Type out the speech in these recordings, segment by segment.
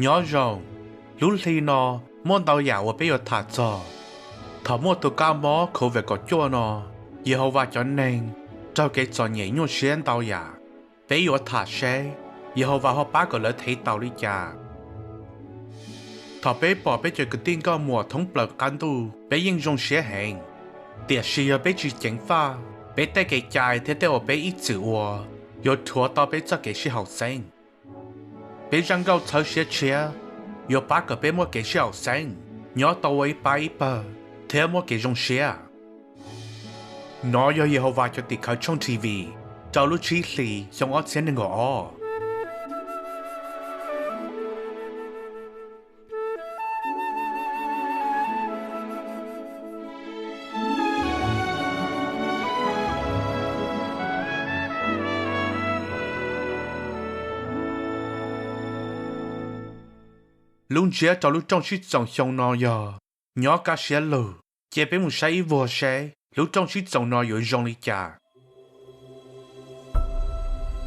Nyob zoo, lub hli no muaj ntau yam uas peb yuav tham txog. Thaum muaj tus kab mob COVID kaum cuaj no, Yehauvas cov neeg raug kev txom nyem nyuaj siab ntau yam. Peb yuav tham seb Yehauvas ho pab kom lawv thev tau li cas. Thaum peb pom peb cov kwv tij nkauj muam thoob plaws qab ntuj, peb yeej zoo siab heev. Tiam sis yog peb tsis ceev faj, peb tej kev cai thiab tej uas peb ib txwm ua yuav rhuav tau peb txoj kev sib haum xeeb. Peb zaj nkauj txhawv siab tshiab yuav pab kom peb muaj kev sib haum xeeb, nyob tau ua ib pab ib pawg thiab muaj kev zoo siab. Nov yog Yehauvas cov tim khawv tshooj T V rau lub tsib hlis xyoo ob txhiab nees nkaum ob. Lub ntsiab rau lub rooj sib txoos xyoo no yog Nyob Kaj Siab Lug. Cia peb mus saib ib vuag seb lub rooj sib txoos no yuav zoo li cas.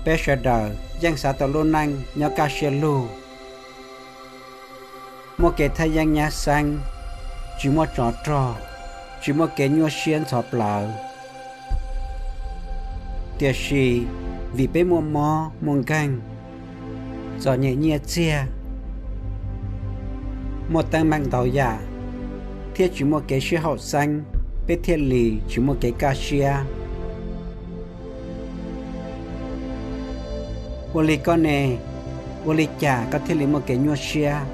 Peb sawv daws yeej xav tau lub neej nyob kaj siab lug, muaj kev thaj yeeb nyab xeeb, tsis muaj tsov rog, tsis muaj kev nyuaj siab ntxhov plawv. Tiam sis vim peb muaj mob muaj nkeeg, txom nyem nyiaj txiag, muaj teeb meem ntau yam, thiab tsis muaj kev sib haum xeeb, peb thiaj li tsis muaj kev kaj siab. Ua li koj ne, ua li cas koj thiaj li muaj kev nyuaj siab?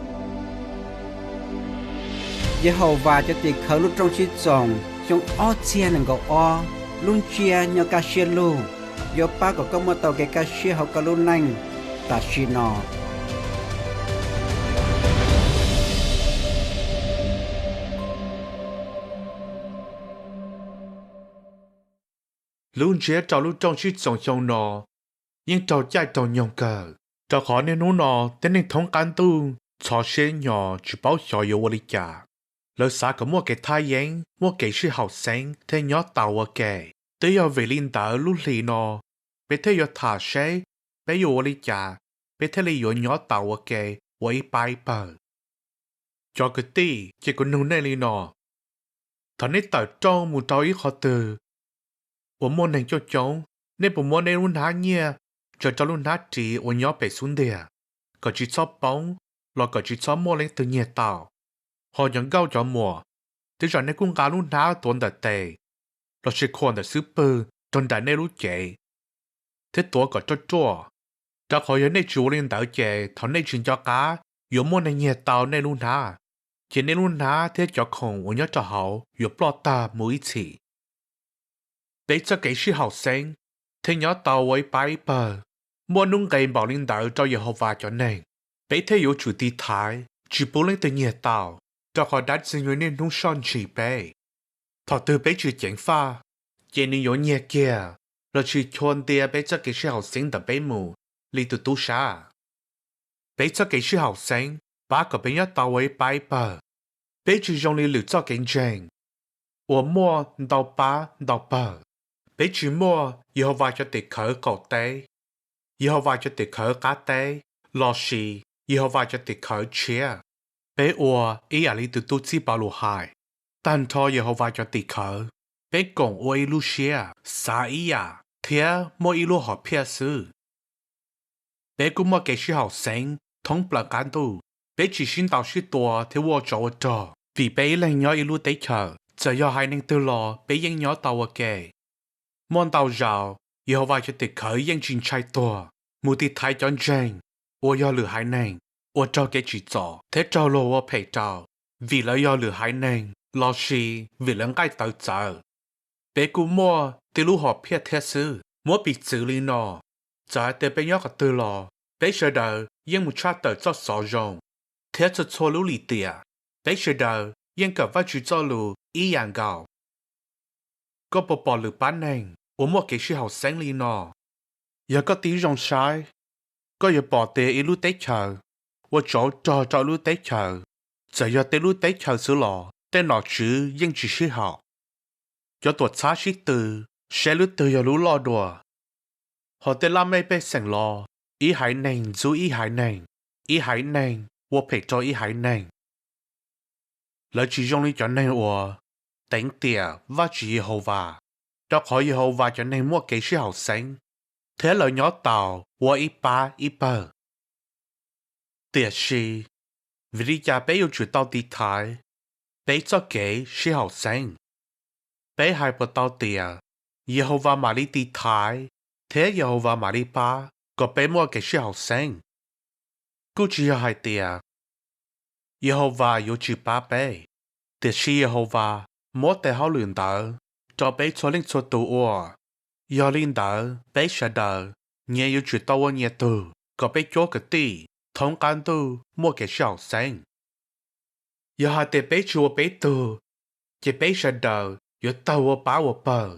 Yehauvas cov tim khawv lub rooj sib txoos xyoo ob txhiab nees nkaum ob, lub ntsiab Nyob Kaj Siab Lug yuav pab kom koj muaj tau kev kaj siab hauv koj lub neej tam sim no. Lub ntsiab rau lub rooj sib txoos xyoo no yeej raug caij raug nyoog kawg, rau qhov niaj hnub no tej neeg thoob qab ntuj ntxhov siab nyo tsis paub xyov yuav ua li cas. Lawv xav kom muaj kev thaj yeeb, muaj kev sib haum xeeb thiaj nyob tau ua ke. Twb yog vim li ntawd lub hlis no peb thiaj yuav tham seb peb yuav ua li cas peb thiaj li yuav nyob tau ua ke ua ib pab ib pawg. Cov kwv tij, cia kuv nug nej li no, thaum nej tawm rooj mus rau ib qhov twg uas muaj neeg coob coob, nej puas muab nej lub hnab nyiaj tsaws rau lub hnab ris uas nyob pem xub ntiag kom tsis txhob poob los kom tsis txhob muaj leej twg nyiag tau? Ho cov nkauj cov muam, tej zaum nej kuj nqa lub hnab tuav ntawm tes lossis khuam ntawm xub pwg raug nraim nej lub cev thiab tuav kom ruaj ruaj, rau qhov yog nej tsis ua li ntawd ces thaum nej tsis nco qab yuav muaj neeg nyiag tau nej lub hnab, ces nej lub hnab thiab cov khoom uas nyob rau hauv yuav ploj tag mus ib txhis. Peb txoj kev sib haum xeeb thiaj nyob tau ua ib pab ib pawg. Muaj hnub nqe npaum li ntawd rau Yehauvas cov neeg, peb thiaj yuav tsum tiv thaiv tsis pub leej twg nyiag tau, rau qhov dab Ntxwg Nyoog niaj hnub soj ntsim peb. Thaum twg peb tsis ceev faj, ces nws yuav nyiag kiag lossis chua ntia peb txoj kev sib haum xeeb ntawm peb mus li tus tub sab. Peb txoj kev sib haum xeeb pab kom peb nyob tau ua ib pab ib pawg. Peb tsis zoo li lwm txoj kev ntseeg uas muaj ntau pab ntau pawg. Peb tsis muaj Yehauvas cov tim khawv qaum teb, Yehauvas cov tim khawv qab teb, lossis Yehauvas cov tim khawv tshiab. Peb ua ib yam li tus tub txib Paulus hais, tag nrho Yehauvas cov tim khawv, peb koom ua ib lub siab, xav ib yam, thiab muaj ib lub hom phiaj xwb. Peb kuj muaj kev sib haum xeeb thoob plaws qab ntuj. Peb tsis sib ntaus sib tua thiab ua tsov ua rog, vim peb ib leeg nyob ib lub teb chaws. Txawm yog haiv neeg twg los peb yeej nyob tau ua ke. Muaj ntau zaus Yehauvas cov tim khawv yeej tsis ntshai tuag mus tiv thaiv cov ntseeg uas yog lwm haiv neeg uas raug kev tsim txom thiab raug luag ua phem rau, vim lawv yog lwm haiv neeg lossis vim lawv nqaij tawv txawv. Peb kuj muaj tej lub hom phiaj thiab xwb. Muab piv txwv li no, txawm hais tias peb nyob qhov twg los, peb sawv daws yeej mus tshaj tawm txoj xov zoo, thiab txhua txhua lub lim tiam, peb sawv daws yeej kawm Vajtswv txoj lus ib yam nkaus. Koj puas pom lwm pab neeg uas muaj kev sib haum xeeb li no? Yog koj tig zoo saib, koj yuav pom tias ib lub teb chaws ua tsov rog rau ib lub teb chaws. Txawm yog tej lub teb chaws xwb los tej nom tswv yeej tsis sib haum. Cov tuam txhab sib tw saib lub twg yog lub loj dua. Hos tej laj mej pej xeem los ib haiv neeg ntxub ib haiv neeg, ib haiv neeg ua phem rau ib haiv neeg. Lawv tsis zoo li cov neeg uas teev tiam Vajtswv Yehauvas, rau qhov Yehauvas cov neeg muaj kev sib haum xeeb, thiab lawv nyob taus ua ib pab ib pawg. Tiam sis, vim li cas peb yuav tsum tau tiv thaiv peb txoj kev sib haum xeeb? Peb hais puas tau tias Yehauvas mam li tiv thaiv thiab Yehauvas mam li pab kom peb muaj kev sib haum xeeb? Kuj tsis yog hais tias Yehauvas yuav tsis pab peb, tiam sis Yehauvas muab tes hauj lwm ntawd rau peb txhua leej txhua tus ua. Yog li ntawd, peb sawv daws nyias yuav tsum tau ua nyias tug kom peb cuab kwv tij thoob qab ntuj muaj kev sib haum xeeb. Yog hais tias peb tsis ua peb tug, ces peb sawv daws yuav tawg ua pab ua pawg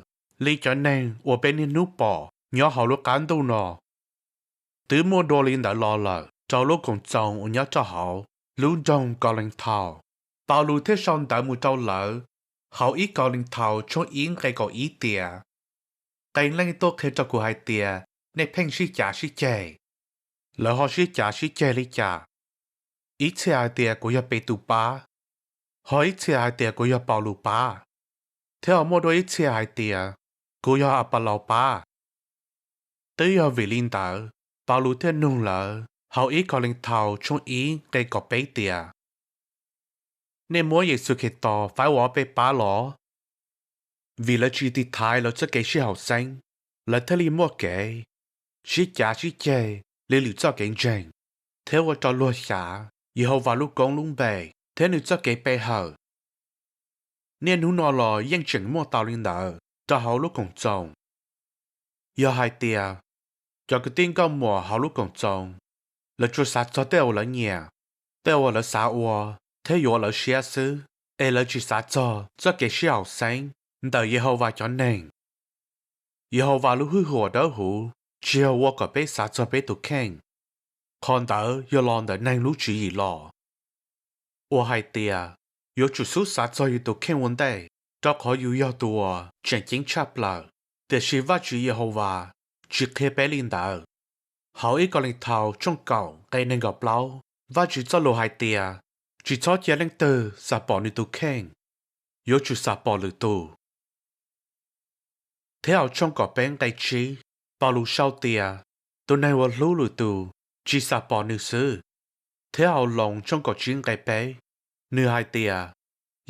li cov neeg uas peb niaj hnub pom nyob hauv lub qab ntuj no. Twb muaj dua li ntawd los lawm rau lub Koom Txoos uas nyob rau hauv lub nroog Kauleethaus. Paulus thiaj sau ntawv mus rau lawv hauv ib Kauleethaus tshooj ib nqe kaum ib tias: Qee leej tuaj qhia rau kuv hais tias nej pheej sib cav sib ceg. Lawv ho sib cav sib ceg li cas? Ib txhia hais tias kuv yog Petus pab, ho ib txhia hais tias kuv yog Paulus pab, thiab ho muaj dua ib txhia hais tias kuv yog Apalaus pab. Twb yog vim li ntawd Paulus thiaj nug lawv hauv ib Kauleethaus tshooj ib nqe kaum peb tias: Nej muab Yexus Khetos faib ua ob peb pab los? Vim lawv tsis tiv thaiv lawv txoj kev sib haum xeeb, lawv thiaj li muaj kev sib cav sib ceg li lwm txoj kev ntseeg, thiab ua rau luag xyav Yehauvas lub koob lub npe thiab nws txoj kev pe hawm. Niaj hnub no los yeej tseem muaj tau li ntawd rau hauv lub Koom Txoos. Yog hais tias cov kwv tij nkauj muam hauv lub Koom Txoos, lawv tsuas xav txog tej uas lawv nyiam, tej uas lawv xav ua thiab yuav lawv siab xwb, es lawv tsis xav txog txoj kev sib haum xeeb ntawm Yehauvas cov neeg, Yehauvas lub hwj huam dawb huv tsis yog ua kom peb xav txog peb tus kheej. Qhov ntawd yog los ntawm neeg lub tswv yim los, uas hais tias yuav tsum xub xav txog yus tus kheej ua ntej, rau qhov yus yog tus uas tseem ceeb tshaj plaws. Tiam sis Vajtswv Yehauvas tsis qhia peb li ntawd. Hauv ib Kauleethaus tshooj kaum nqe nees nkaum plaub, Vajtswv txoj lus hais tias: Tsis txhob cia leej twg xam pom nws tus kheej, yuav tsum xam pom lwm tus. Thiab hauv tshooj kaum peb nqe tsib, Paulus sau tias: Tus neeg uas hlub lwm tus tsis xam pom nws xwb. Thiab hauv Loos tshooj kaum tsib nqe peb, nws hais tias: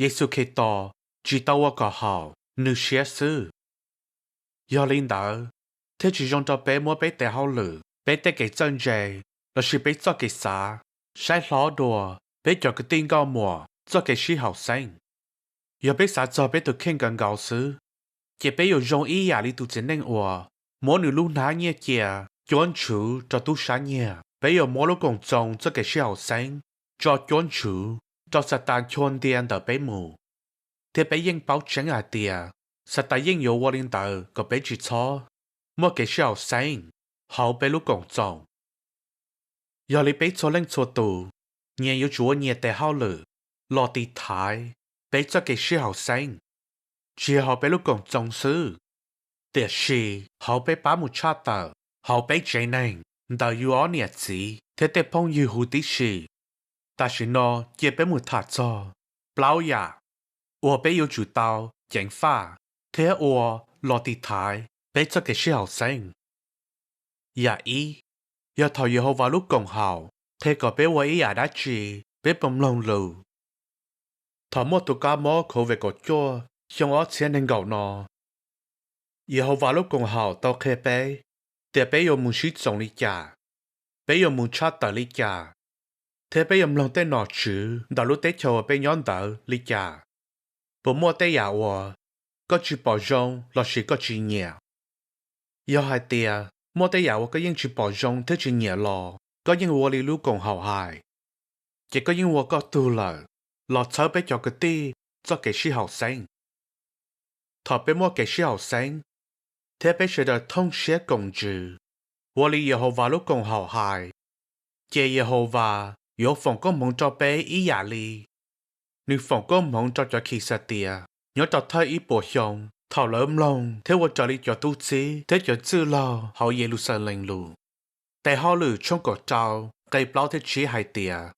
Yexus Khetos tsis tau ua kom haum nws siab xwb. Yog li ntawd, thiaj tsis zoo rau peb muab peb tes hauj lwm, peb tej kev txawj ntse, lossis peb txoj kev xav saib hlob dua peb cov kwv tij nkauj muam txoj kev sib haum xeeb. Yog peb xav txog peb tus kheej kawg nkaus xwb, ces peb yuav zoo ib yam li tus txiv neej uas muab nws lub hnab nyiaj cia cuab ntshuv rau tub sab nyiag. Peb yuav muab lub Koom Txoos txoj kev sib haum xeeb tso cuab ntshuv rau Xatas nchua ntia ntawm peb mus. Thiab peb yeej paub tseeb hais tias Xatas yeej yuav ua li ntawd kom peb tsis txhob muaj kev sib haum xeeb hauv peb lub Koom Txoos. Yog li peb txhua leej txhua tus, nyias yuav tsum ua nyias tes hauj lwm los tiv thaiv peb txoj kev sib haum xeeb, tsis yog hauv peb lub Koom Txoos xwb, tiam sis hauv peb pab mus tshaj tawm hauv peb tsev neeg, ntawm yus ob niam txiv thiab tej phooj ywg huv tib si. Tam sim no cia peb mus tham txog plaub yam uas peb yuav tsum tau ceev faj thiab ua los tiv thaiv peb txoj kev sib haum xeeb. Yam ib, yog thaum Yehauvas lub koom haum qhia kom peb ua ib yam dab tsi, peb puas mloog lus? Thaum muaj tus kab mob COVID kaum cuaj xyoo ob txhiab nees nkaum no, Yehauvas lub koom haum tau qhia peb tias peb yuav mus sib txoos li cas, peb yuav mus tshaj tawm li cas, thiab peb yuav mloog tej nom tswv ntawm lub teb chaws uas peb nyob ntawd li cas. Puas muaj tej yam uas koj tsis pom zoo lossis koj tsis nyiam? Yog hais tias muaj tej yam uas koj yeej tsis pom zoo thiab tsis nyiam los koj yeej ua li lub koom haum hais, ces koj yeej ua koj tug lawm los txhawb peb cov kwv tij txoj kev sib haum xeeb. Thaum peb muaj kev sib haum xeeb thiab peb sawv daws thooj siab koom ntsws ua li Yehauvas lub koom haum hais, ces Yehauvas yuav foom koob hmoov rau peb ib yam li nws foom koob hmoov rau cov Khixatias nyob rau thawj ib puas xyoo thaum lawv mloog thiab ua raws li cov tub txib thiab cov txwj laug hauv Yeluxalees lus. Tes Hauj Lwm tshooj kaum rau nqe plaub thiab tsib hais tias: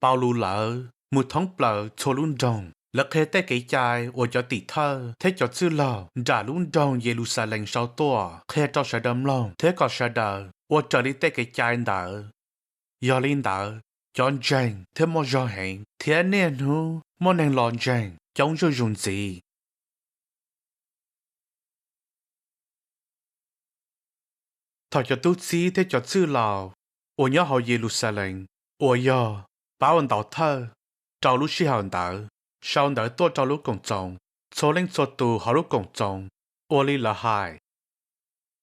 Paulus lawv mus thoob plaws txhua lub nroog, lawv qhia tej kev cai uas cov tim thawj thiab cov txwj laug nram lub nroog Yeluxalees sau tuaj qhia rau sawv daws mloog thiab kom sawv daws ua raws li tej kev cai ntawd. Yog li ntawd, cov ntseeg thiaj muaj zog heev, thiab niaj hnub muaj neeg los ntseeg coob zuj zus ntxiv. Thaum cov tub txib thiab cov txwj laug uas nyob hauv Yeluxalees, uas yog pab ua ntaus thawj rau lub sij hawm ntawd, sau ntawv tuaj rau lub Koom Txoos, txhua leej txhua tus hauv lub Koom Txoos ua li lawv hais.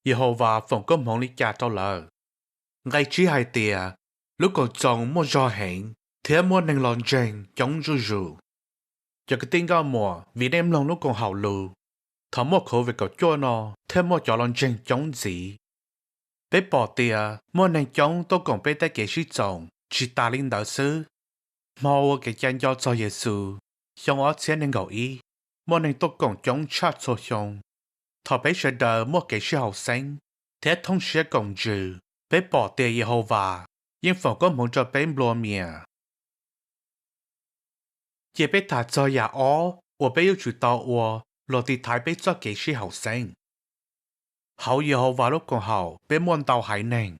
Yehauvas foom koob hmoov li cas rau lawv? Nqe tsib hais tias, lub Koom Txoos muaj zog heev thiab muaj neeg los ntseeg coob zuj zus. Cov kwv tij nkauj muam, vim nej mloog lub Koom Haum Lus, thaum muaj Covid kaum cuaj no thiaj muaj cov los ntseeg coob ntxiv. Peb pom tias muaj neeg coob tuaj koom peb tej kev sib txoos. Tsis tas li ntawd xwb, hmo ua kev cai nco txog Yexus xyoo ob txhiab nees nkaum ib, muaj neeg tuaj koom coob tshaj txhua xyoo. Thaum peb sawv daws muaj kev sib haum xeeb thiab thooj siab koom ntsws, peb pom tias Yehauvas yeej foom koob hmoov rau peb nplua mias. Cia peb tham txog yam ob uas peb yuav tsum tau ua los tiv thaiv peb txoj kev sib haum xeeb. Hauv Yehauvas lub Koom Haum peb muaj ntau haiv neeg,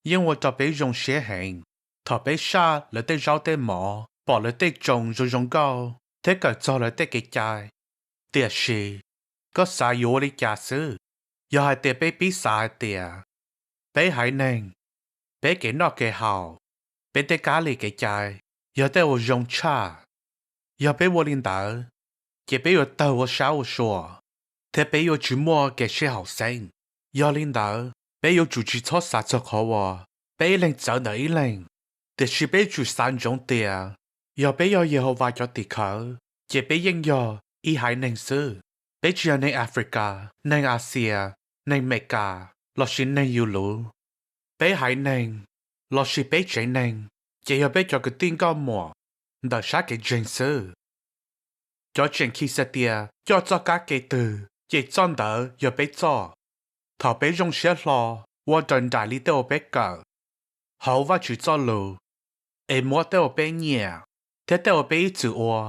yeej ua rau peb zoo siab heev thaum peb saj lawv tej zaub tej mov, pom lawv tej tsoos zoo zoo nkauj thiab kawm txog lawv tej kev cai. Tiam sis, koj xav yuav ua li cas xwb? Yog hais tias peb pib xav hais tias peb haiv neeg, peb kev noj kev haus, peb tej kab li kev cai yog tej uas zoo tshaj, yog peb ua li ntawd, ces peb yuav tawg ua sab ua sua, thiab peb yuav tsis muaj kev sib haum xeeb. Yog li ntawd, peb yuav tsum tsis txhob xav txog qhov uas peb ib leeg txawv ntawm ib leeg, tiam sis peb yuav tsum xav ntsoov tias yog peb yog Yehauvas cov tim khawv, ces peb yeej yog ib haiv neeg xwb. Peb tsis yog neeg Africa, neeg Axias, neeg Meskas, lossis neeg Yus Lus. Peb haiv neeg, lossis peb tsev neeg, ces yog peb cov kwv tij nkauj muam ntawm sab kev ntseeg xwb. Cov tseem khi xa tias coj txoj kab ke twg, ces txoj ntawd yog peb txoj. Thaum peb zoo siab hlo ua raws nraim li tej uas peb kawm hauv Vajtswv Txojlus, es muab tej uas peb nyiam thiab tej uas peb ib txwm ua,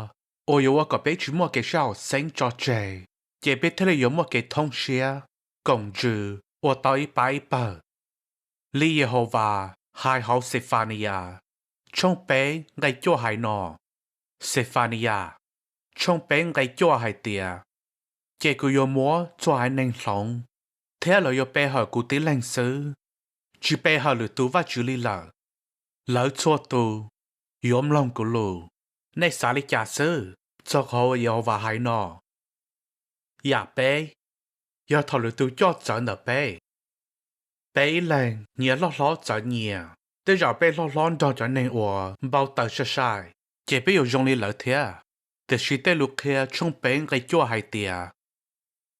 uas yuav ua kom peb tsis muaj kev sib haum xeeb tso tseg, ces peb thiaj li yuav muaj kev thooj siab, koom ntsws ua tau ib pab ib pawg. Li Yehauvas hais hauv Xefaniyas tshooj peb nqe cuaj hais no, Xefaniyas tshooj peb nqe cuaj hais tias, ces kuv yuav muab txhua haiv neeg hloov, thiab lawv yuav pe hawm kuv tib leeg xwb, tsis pe hawm lwm tus vaj tswv li lawm. Lawv txhua tus yuav mloog kuv lus. Nej xav li cas xwb txog qhov uas Yehauvas hais no? Yam peb, yog thaum lwm tus coj txawv ntawm peb, peb ib leeg nyias loj hlob txawv nyias. Tej zaum peb loj hlob nrog cov neeg uas npau taws sai sai, ces peb yuav zoo li lawv thiab. Tiam sis tej lus qhia tshooj peb nqe cuaj hais tias,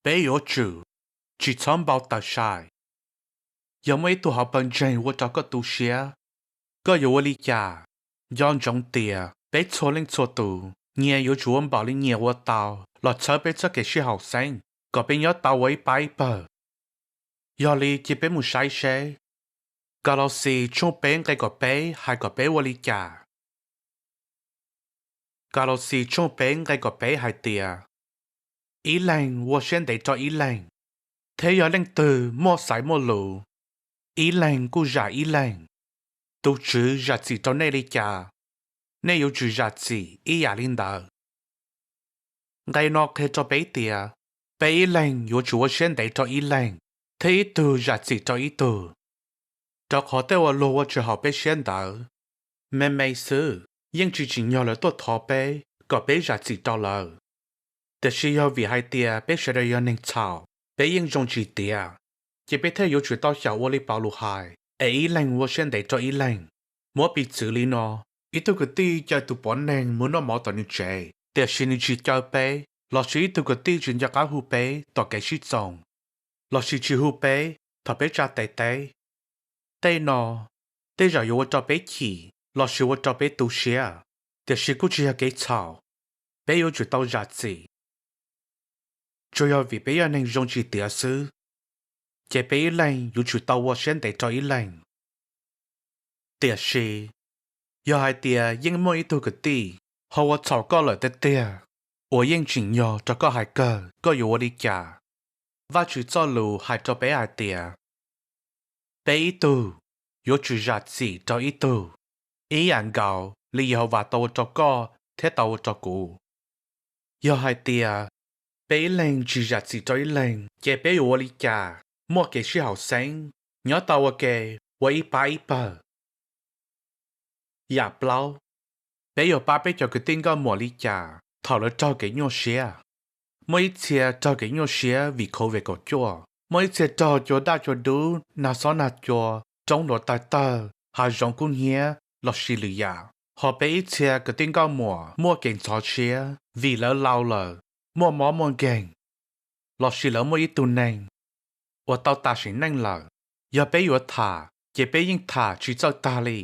peb yuav tsum tsis txhob npau taws sai. Yog muaj ib tug hauv pawg ntseeg ua rau koj tu siab, koj yuav ua li cas? Nco ntsoov tias peb txhua leej txhua tus nyias yuav tsum ua npaum li nyias ua tau los txhawb peb txoj kev sib haum xeeb kom peb nyob tau ua ib pab ib pawg. Yog li cia peb mus saib seb Kalauxis tshooj peb nqe kaum peb hais kom peb ua li cas. Kalauxis tshooj peb nqe kaum peb hais tias, ib leeg ua siab ntev rau ib leeg, thiab yog leej twg muaj xaiv muaj lus, ib leeg kuj zam ib leeg. Tus Tswv zam txim rau nej li cas, nej yuav tsum zam txim ib yam li ntawd. Nqe no qhia rau peb tias peb ib leeg yuav tsum ua siab ntev rau ib leeg, thiab ib tug zam txim rau ib tug. Rau qhov tej uas luag ua tsis haum peb siab ntawd, me me xwb, yeej tsis tsim nyog lawv tuaj thov peb kom peb zam txim rau lawv. Tiam sis yog vim hais tias peb sawv daws yog neeg txhaum, peb yeej zoo tsis tiav, ces peb thiaj yuav tsum tau xyaum ua li Paulus hais, es ib leeg ua siab ntev rau ib leeg. Muab piv txwv li no, ib tug kwv tij caw tus pov neeg mus noj mov tom nws tsev, tiam sis nws tsis caw peb, lossis ib tug kwv tij tsis nco qab hu peb tom kev sib txoos, lossis tsis hu peb thaum peb tsa tes teb. Tej no, tej zaum yuav ua rau peb chim lossis ua rau peb tu siab, tiam sis kuj tsis yog kev txhaum. Peb yuav tsum tau zam txim. Tsuas yog vim peb yog neeg zoo tsis tiav xwb, ces peb ib leeg yuav tsum tau ua siab ntev rau ib leeg. Tiam sis, Yog hais tias yeej muaj ib tug kwv tij ho ua txhaum koj lawm tiag tiag, uas yeej tseem yog raug koj hais kawg, koj yuav ua li cas? Vajtswv txoj lus hais rau peb hais tias, peb ib tug yuav tsum zam txim rau ib tug, ib yam nkaus li Yehauvas tau ua rau koj thiab tau ua rau kuv. Yog hais tias peb ib leeg tsis zam txim rau ib leeg, ces peb yuav ua li cas muaj kev sib haum xeeb, nyob tau ua ke, ua ib pab ib pawg? Yam plaub, peb yuav pab peb cov kwv tij nkauj muam li cas thaum lawv raug kev nyuaj siab? Muaj ib txhia raug kev nyuaj siab vim COVID kaum cuaj, muaj ib txhia raug cua daj cua dub, nag xob nag cua, roob hluav taws tawg, hav zoov kub hnyiab lossis lwm yam. Ho peb ib txhia kwv tij nkauj muam muaj kev ntxhov siab vim lawv laus lawm, muaj mob muaj nkeeg, lossis lawv muaj ib tug neeg uas tau tas sim neej lawm. Yog peb yuav tham, ces peb yeej tham tsis txawj tag li.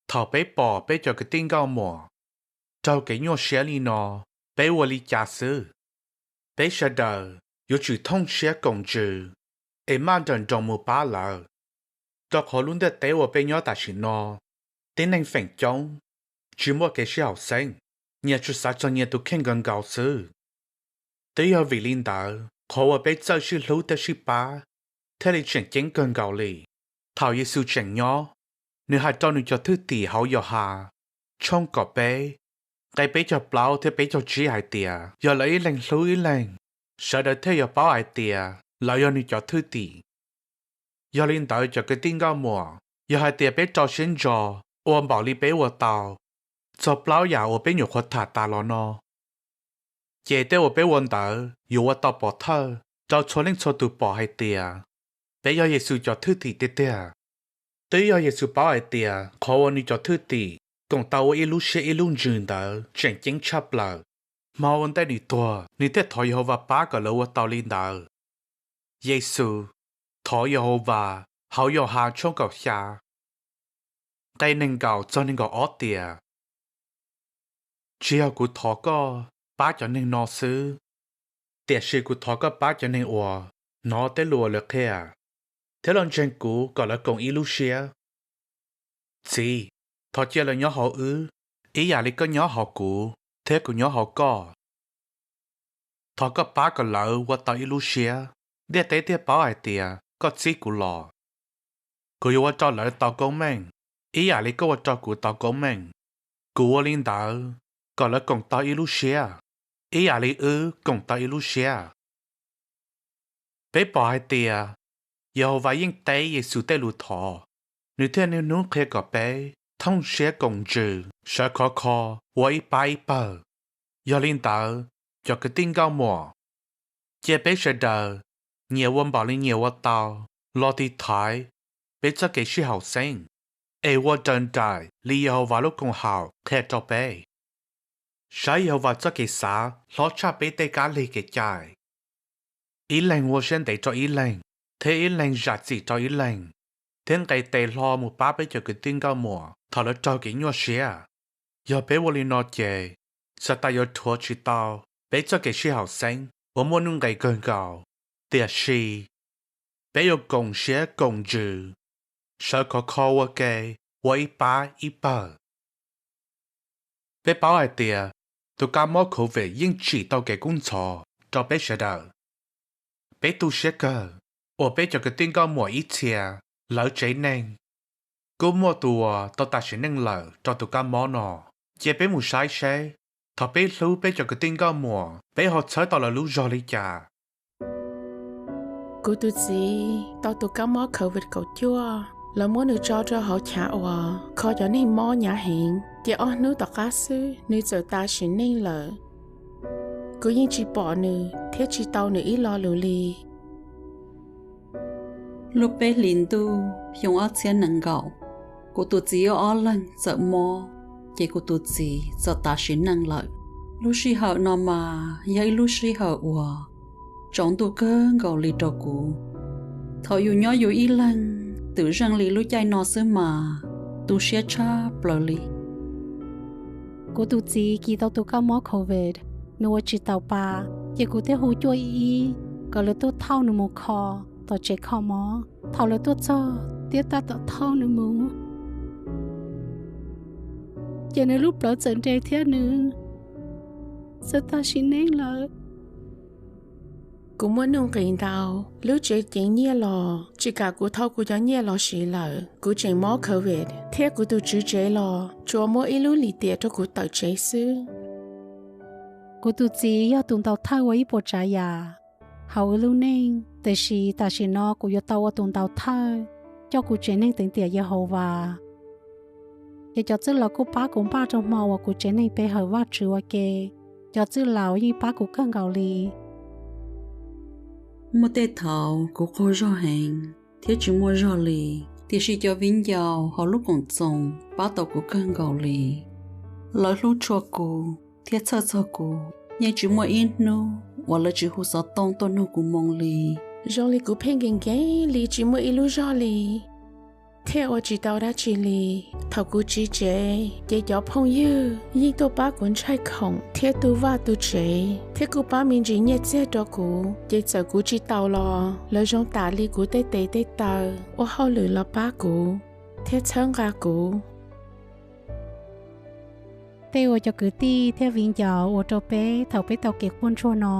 Thaum peb pom peb cov kwv tij nkauj muam raug kev nyuaj siab li no, peb ua li cas xwb? Peb sawv daws yuav tsum thooj siab koom ntsws es maj nrawm nroos mus pab lawv, rau qhov lub ntiaj teb uas peb nyob tam sim no, tib neeg feem coob, tsis muaj kev sib haum xeeb, nyias tsuas xav txog nyias tus kheej nkaus nkaus xwb. Twb yog vim li ntawd qhov uas peb txawj sib hlub thiab sib pab thiaj li tseem ceeb kawg nkaus li. Thaum Yexus tseem nyob, nws hais rau nws cov thwj tim hauv Yauhas tshooj kaum peb, nqe peb caug plaub thiab peb caug tsib hais tias, yog lawv ib leeg hlub ib leeg, sawv daws thiaj yuav paub hais tias lawv yog nws cov thwj tim. Yog li ntawd cov kwv tij nkauj muam, yog hais tias peb rau siab ntso ua npaum li peb ua tau txog plaub yam uas peb nyuam qhuav tham tas los no, ces tej uas peb ua ntawd yuav ua tau pov thawj rau txhua leej txhua tus pom hais tias peb yog Yexus cov thwj tim tiag tiag. Twb yog Yexus paub hais tias qhov uas nws cov thwj tim koom tau ua ib lub siab ib lub ntsws ntawd tseem ceeb tshaj plaws. Hmo ua ntej nws tuag, nws thiaj thov Yehauvas pab kom lawv ua tau li ntawd. Yexus, thov Yehauvas hauv Yauhas tshooj kaum xya, nqe nees nkaum txog nees nkaum ob tias, tsis yog kuv thov koj pab cov neeg no xwb, tiam sis kuv thov koj pab cov neeg uas hnov tej lus uas lawv qhia thiab los ntseeg kuv kom lawv koom ib lub siab. Txiv, thov cia lawv nyob hauv wb ib yam li koj nyob hauv kuv thiab kuv nyob hauv koj. Thov koj pab kom lawv ua tau ib lub siab, ntiaj teb thiaj paub hais tias koj txib kuv los. Kuv yuav ua rau lawv tau koob meej ib yam li koj ua rau kuv tau koob meej. Kuv ua li ntawd kom lawv koom tau ib lub siab, ib yam li wb koom tau ib lub siab. Peb pom hais tias Yehauvas yeej teb Yexus tej lus thov, nws thiaj niaj hnub qhia kom peb thooj siab koom ntsws, sawv khov kho, ua ib pab ib pawg. Yog li ntawd, cov kwv tij nkauj muam, cia peb sawv daws nyias ua npaum li nyias ua tau los tiv thaiv peb txoj kev sib haum xeeb, es ua raws nraim li Yehauvas lub koom haum qhia rau peb. Saib Yehauvas txoj kev xav hlob tshaj peb tej kab lig kev cai. Ib leeg ua siab ntev rau ib leeg, thiab ib leeg zam txim rau ib leeg, thiab nqes tes hlo mus pab peb cov kwv tij nkauj muam thaum lawv raug kev nyuaj siab. Yog peb ua li no ces, Xatas yuav rhuav tsis tau peb txoj kev sib haum xeeb uas muaj nuj nqis kawg nkaus. Tiam sis, peb yuav koom siab koom ntsws, sawv khov kho ua ke, ua ib pab ib pawg. Peb paub hais tias tus kab mob COVID yeej tsim tau kev kub ntxhov rau peb sawv daws. Peb tu siab kawg uas peb cov kwv tij nkauj muam ib txhia, lawv tsev neeg, kuj muaj tus uas tau tas sim neej lawm rau tus kab mob no. Cia peb mus saib seb, thaum peb hlub peb cov kwv tij nkauj muam, peb ho txhawb tau lawv lub zog li cas. Kuv tus txiv tau tus kab mob COVID kaum cuaj, lawv muab nws tso rau hauv chav uas kho cov neeg mob hnyav heev, ces ob hnub tom qab xwb nws txawm tas sim neej lawm. Kuv yeej tsis pom nws thiab tsis tau nws ib lo lus li. Lub peb hlis ntuj xyoo ob txhiab nees nkaum, kuv tus txiv yau ob leeg txawm mob, ces kuv tus txiv txawm tas sim neej lawm. Lub sij hawm no mas yog ib lub sij hawm uas tsaus ntuj kawg nkaus li rau kuv. Thaum yus nyob yus ib leeg twm zeej li lub caij no xwb mas tu siab tshaj plaws li. Kuv tus txiv kis tau tus kab mob COVID, nws ua tsis taus pa, ces kuv thiaj hu cuaj ib ib kom lawv tuaj thauj nws mus kho tom tsev kho mob. Thaum lawv tuaj txog thiab tab tom thauj nws mus, ces nws lub plawv txawm nres thiab nws txawm tas sim neej lawm. Kuv muaj nuj nqis ntau, lub tsev ceev nyiaj los tsis kam kuv thau kuv cov nyiaj los siv lawm. Kuv tseem mob covid thiab kuv tus tswv tsev los tsuas muab ib lub lim tiam rau kuv tawm tsev xwb. Kuv tus txiv yog tus ntaus thawj ua ib puas tsav yam hauv wb lub neej, tiam sis tam sim no kuv yuav tau ua tus ntaus thawj coj kuv tsev neeg teev tiam Yehauvas. Ces cov txwj laus kuj pab kuv npaj rau hmo uas kuv tsev neeg pe hawm Vajtswv ua ke. Cov txwj laus yeej pab kuv kawg nkaus li. Muaj tej thaum kuv qaug zog heev thiab tsis muaj zog li, tiam sis cov viv ncaus hauv lub koom txoos pab tau kuv kawg nkaus li. Lawv hlub tshua kuv thiab txhawj txog kuv. Yeej tsis muaj ib hnub uas lawv tsis hu xov tooj tuaj nug kuv moo li. Zoo li kuv pheej nkees nkees li tsis muaj ib lub zog li, thiab ua tsis tau dab tsi li. Thaum kuv tsiv tsev ces cov phooj ywg yeej tuaj pab kuv ntshai khoom thiab tu vaj tu tsev, thiab kuj pab me ntsis nyiaj txiag rau kuv. Ces txawm kuv tsis tau los lawv zoo tas li kuv tej tes tej taw ua hauj lwm los pab kuv thiab txhawb nqa kuv. Tej uas cov kwv tij thiab viv ncaus ua rau peb thaum peb tau kev quaj ntsuag no,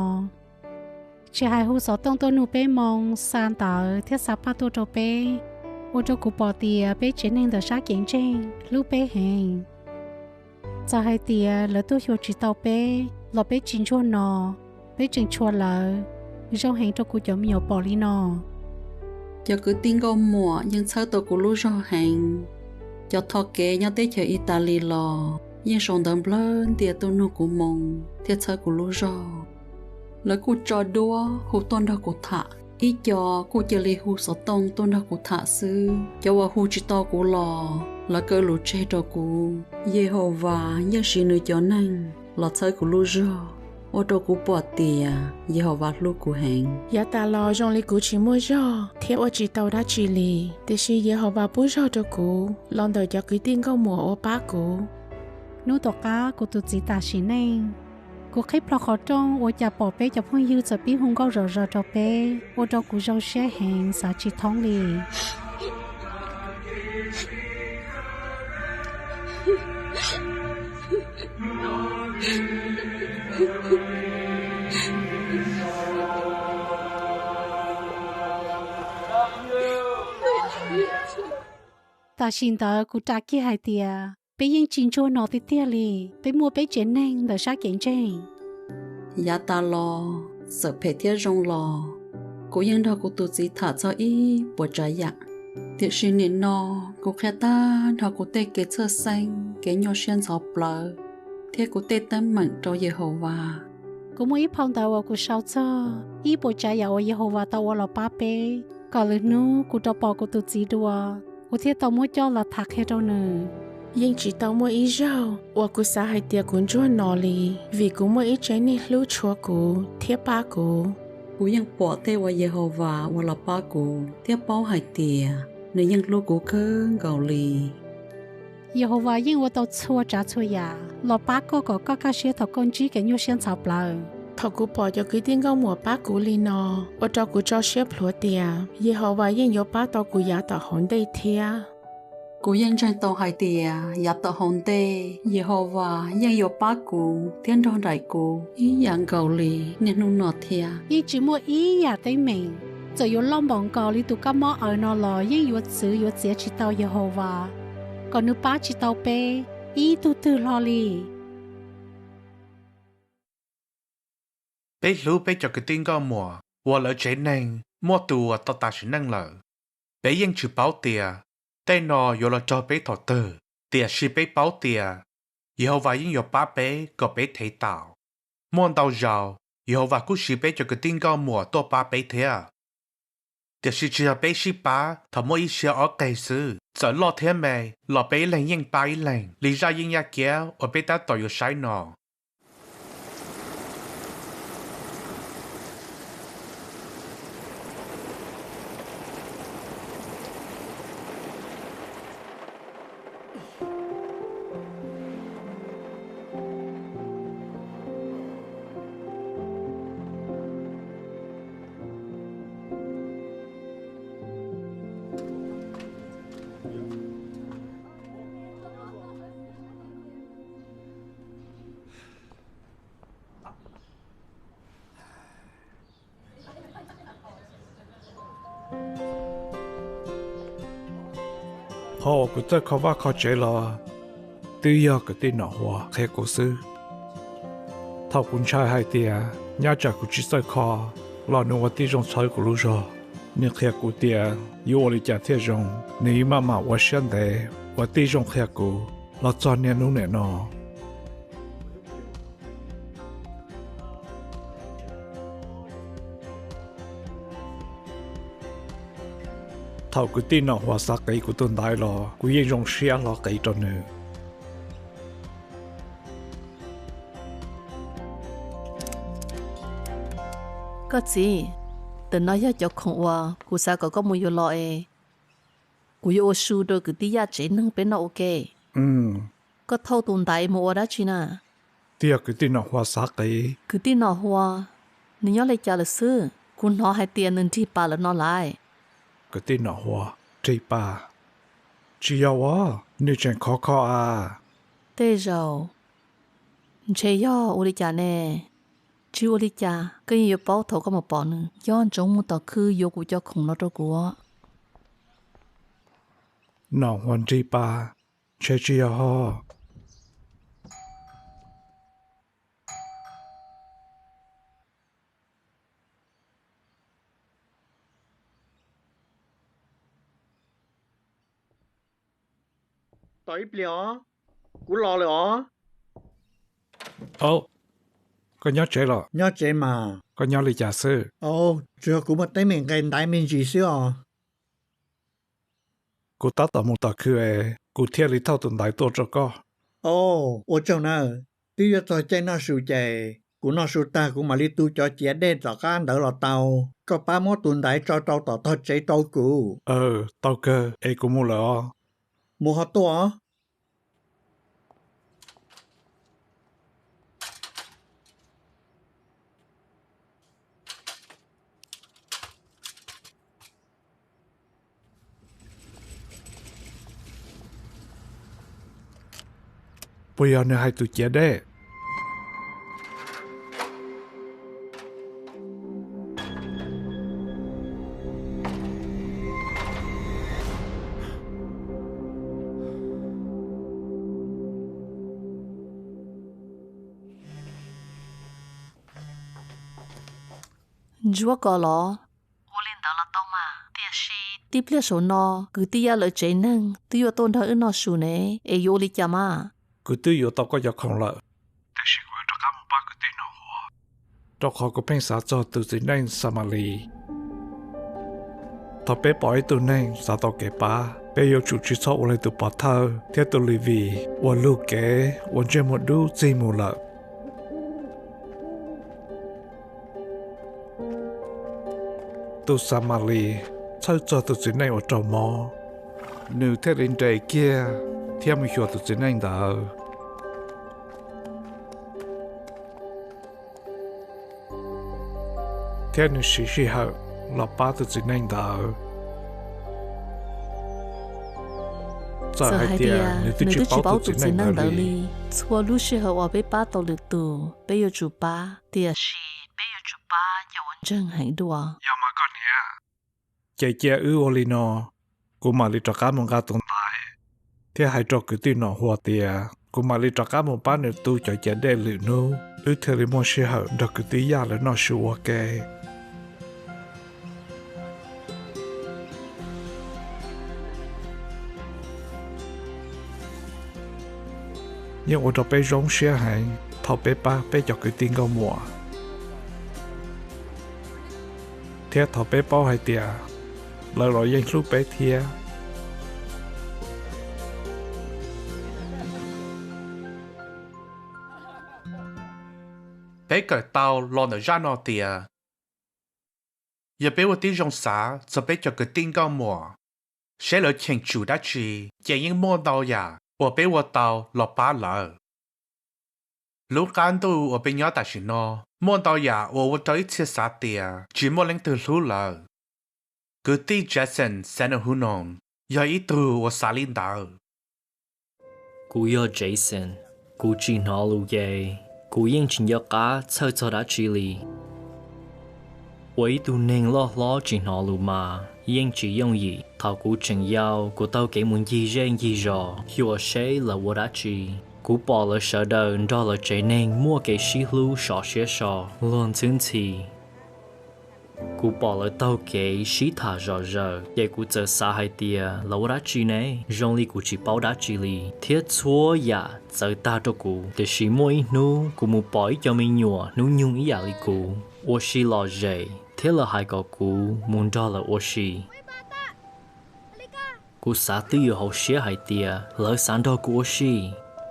tsis hais hu xov tooj tuaj nug peb moo, xa ntawv thiab xa paj tuaj rau peb, ua rau kuv pom tias peb tsev neeg ntawm sab kev ntseeg hlub peb heev. Txawm hais tias lawv tuaj xyuas tsis tau peb los peb tsis ntsuag no, peb tseem tshua lawv. Zoo heev rau kuv cov me nyuam pom li no. Cov kwv tij nkauj muam yeej txhawb tau kuv lub zog heev. Cov thov kev nyob teb chaws Italis los yeej sau ntawv nplawg ntias tuaj nug kuv moo thiab txhawb kuv lub zog. Lawv kuj tso duab hu tuaj nrog kuv tham, ib co kuj cia li hu xov tooj tuaj nrog kuv tham xwb. Cov uas hu tsis tau kuv los lawv kaw lus tseg rau kuv. Yehauvas yeej siv nws cov neeg los txhawb kuv lub zog, ua rau kuv pom tias Yehauvas hlub kuv heev. Yav tas los zoo li kuv tsis muaj zog thiab ua tsis tau dab tsi li, tiam sis Yehauvas pub zog rau kuv los ntawm cov kwv tij nkauj muam uas pab kuv. Hnub tom qab kuv tus txiv tas sim neej, kuv qhib plho qhov rooj ua cas pom peb cov phooj ywg txawm pib hu nkauj zom zaws rau peb, ua rau kuv zoo siab heev xav tsis thoob li. Tam sim ntawd kuv ras kiag hais tias peb yeej tsis ntsuag no tiag tiag li, peb muaj peb tsev neeg ntawm sab kev ntseeg. Yav tas los, txawm phem thiab zoo los, kuv yeej nrog kuv tus txiv tham txog ib puas tsav yam. Tiam sis nim no kuv qhia tag nrho kuv tej kev txhawj xeeb, kev nyuaj siab ntxhov plawv, thiab kuv tej teeb meem rau Yehauvas. Kuv muaj ib phau ntawv uas kuv sau txog ib puas tsav yam uas Yehauvas tau ua los pab peb, kom lwm hnub kuv rov pom kuv tus txiv dua, kuv thiaj tau muab coj los tham qhia rau nws. Yeej tsis tau muaj ib zaug uas kuv xav hais tias kuv ntsuag no li, vim kuv muaj ib tsev neeg hlub tshua kuv thiab pab kuv. Kuv yeej pom tej uas Yehauvas ua los pab kuv thiab paub hais tias nws yeej hlub kuv kawg nkaus li. Yehauvas yeej ua tau txhua tsav txhua yam los pab koj kom koj kaj siab thaum koj ntsib kev nyuaj siab ntxhov plawv. Thaum kuv pom cov kwv tij nkauj muam pab kuv li no, ua rau kuv tso siab plhuav tias Yehauvas yeej yuav pab tau kuv yav tom hauv ntej thiab. Kuv yeej ntseeg tau hais tias yav tom hauv ntej Yehauvas yeej yuav pab kuv thiab nrog nraim kuv ib yam nkaus li niaj hnub no thiab. Yeej tsis muaj ib yam teeb meem, txawm yuav loj npaum nkaus li tus kab mob aws no los yeej yuav txwv yuav txiav tsis tau Yehauvas, kom nws pab tsis tau peb ib tug twg hlo li. Peb hlub peb cov kwv tij nkauj muam uas lawv tsev neeg muaj tus uas tau tas sim neej lawm. Peb yeej tsis paub tias tej no yuav los raug peb thaum twg, tiam sis peb paub tias Yehauvas yeej yuav pab peb kom peb thev tau. Muaj ntau zaus Yehauvas kuj siv peb cov kwv tij nkauj muam tuaj pab peb thiab. Tiam sis tsis yog peb sib pab thaum muaj ib siab ob qeg xwb, txawm loj thiab me los peb ib leeg yeej pab ib leeg li zaj yeeb yaj kiab uas peb tab tom yuav saib no. Qhov uas kuv txawj kho vaj kho tsev los twb yog kwv tij Nom Huas qhia kuv xwb. Thaum kuv ntshai hais tias nyab tsam kuv tsis txawj kho los nws ua tib zoo txhawb kuv lub zog. Nws qhia kuv tias yuav ua li cas thiaj zoo, nws yeej maj mam ua siab ntev ua tib zoo qhia kuv los txog niaj hnub niam no. Thaum kwv tij Nom Huas xav qiv kuv tus ntaiv los kuv yeej zoo siab hlo qiv rau nws. Koj txiv, ntawm no yog cov khoom uas kuv xav kom koj mus yuav los es kuv yuav ua su rau kwv tij Yaj tsev neeg peb noj ua ke. Koj thauj tus ntaiv mus ua dab tsi na? Twb yog kwv tij Nom Huas xav qiv. Kwv tij Nom Huas, nws nyob li cas lawm xwb? Kuv hnov hais tias nws nrig pas lawm no lauj. Kwv tij Nom Huas nrig pas? Tsis yog os, nws tseem khov kho a. Tej zaum ntshe yog ua li cas ne? Tsis ua li cas, koj yeej yuav paub thaum koj mus pom nws. Nco ntsoov mus tom khw yuav kuv cov khoom no rau kuv. Nom Huas nrig pas, ntshe tsis yog ho. Tos ib pliag os, kuv los lawm os. Au, koj nyob tsev los? Nyob tsev mas. Koj nyob li cas xwb? Au, tsuas yog kuv muaj teeb meem nqes ntaiv me ntsis xwb os. Kuv tab tom mus tom khw es kuv thiaj li thauj tus ntaiv tuaj rau koj. Au, ua tsaug nawb. Twb yuav txog caij noj su ces kuv noj su tag kuv mam li tu cov ciav dej tom qab ntawd los tau. Koj pab muab tus ntaiv tso rau tom tog tsev rau kuv. Aw, tau kawg es kuv mus lawm os. Mus ho tuaj os. Puas yog nws hais tus ciav dej? Ntsuab ko los? Ua li ntawd los tau mas, tiam sis tib pliag saum no kwv tij Yaj lawv tsev neeg twb yuav tuaj nrog wb noj su ne, es yuav ua li cas mas? Kuv twb yuav tau koj cov khoom lawm, tiam sis kuv yuav rov qab mus pab kwv tij Nom Huas, rau qhov kuv pheej xav txog tus txiv neej Xamalis. Thaum peb pom ib tug neeg xav tau kev pab, peb yuav tsum tsis txhob ua li tus pov thawj thiab tus Levis uas lug kev ua ntsej muag dub txig mus lawm. Tus Xamalis txhawj txog tus txiv neej uas raug mob, nws thiaj li nres kiag thiab mus xyuas tus txiv neej ntawd. Thiab nws siv sij hawm los pab tus txiv neej ntawd. Txawm hais tias nws twb tsis paub tus txiv neej ntawd li, txhua lub sij hawm uas peb pab tau lwm tus, peb yuav tsum pab, tiam sis peb yuav tsum pab cov uas ntseeg heev dua. Yog mas koj niam. Ces cia wb ua li no, kuv mam li rov qab mus nqa tus ntaiv thiab hais rau kwv tij Nom Huas tias kuv mam li rov qab mus pab nws tu cov ciav dej lwm hnub, wb thiaj li muaj sij hawm nrog kwv tij Yaj lawv noj su ua ke. Yeej ua rau peb zoo siab heev thaum peb pab peb cov kwv tij nkauj muam, thiab thaum peb paub hais tias lawv los yeej hlub peb thiab. Peb kawm tau los ntawm zaj no tias, yog peb ua tib zoo xav txog peb cov kwv tij nkauj muam, seb lawv cheem tsum dab tsi, ces yeej muaj ntau yam uas peb ua tau los pab lawv. Lub qab ntuj uas peb nyob tam sim no, muaj ntau yam uas ua rau ib txhia xav tias tsis muaj leej twg hlub lawv. Kwv tij Jason Sanahunon yog ib tug uas xav li ntawd. Kuv yog Jason. Kuv tsis hnov lus ces kuv yeej tsis nco qab txhawj txog dab tsi li. Ua ib tug neeg loj hlob tsis hnov lus mas Yeej tsis yooj yim. Thaum kuv tseem yau, kuv taug kev mus ncig zej ncig zos xyuas seb lawv ua dab tsi. Kuv pom lawv sawv daws nrog lawv tsev neeg muaj kev sib hlub sov siab so, luag ntxhwb ntxhi. Kuv pom lawv taug kev sib tham zom zaws, ces kuv txawm xav hais tias lawv ua dab tsi ne? Zoo li kuv tsis paub dab tsi li, thiab txhua yam txawv tag rau kuv. Tiam sis muaj ib hnub kuv mus pom ib co me nyuam hnub nyoog ib yam li kuv ua si lom zem, thiab lawv hais kom kuv mus nrog lawv ua si. Kuv xav twj ywm hauv siab hais tias lawv xav nrog kuv ua si,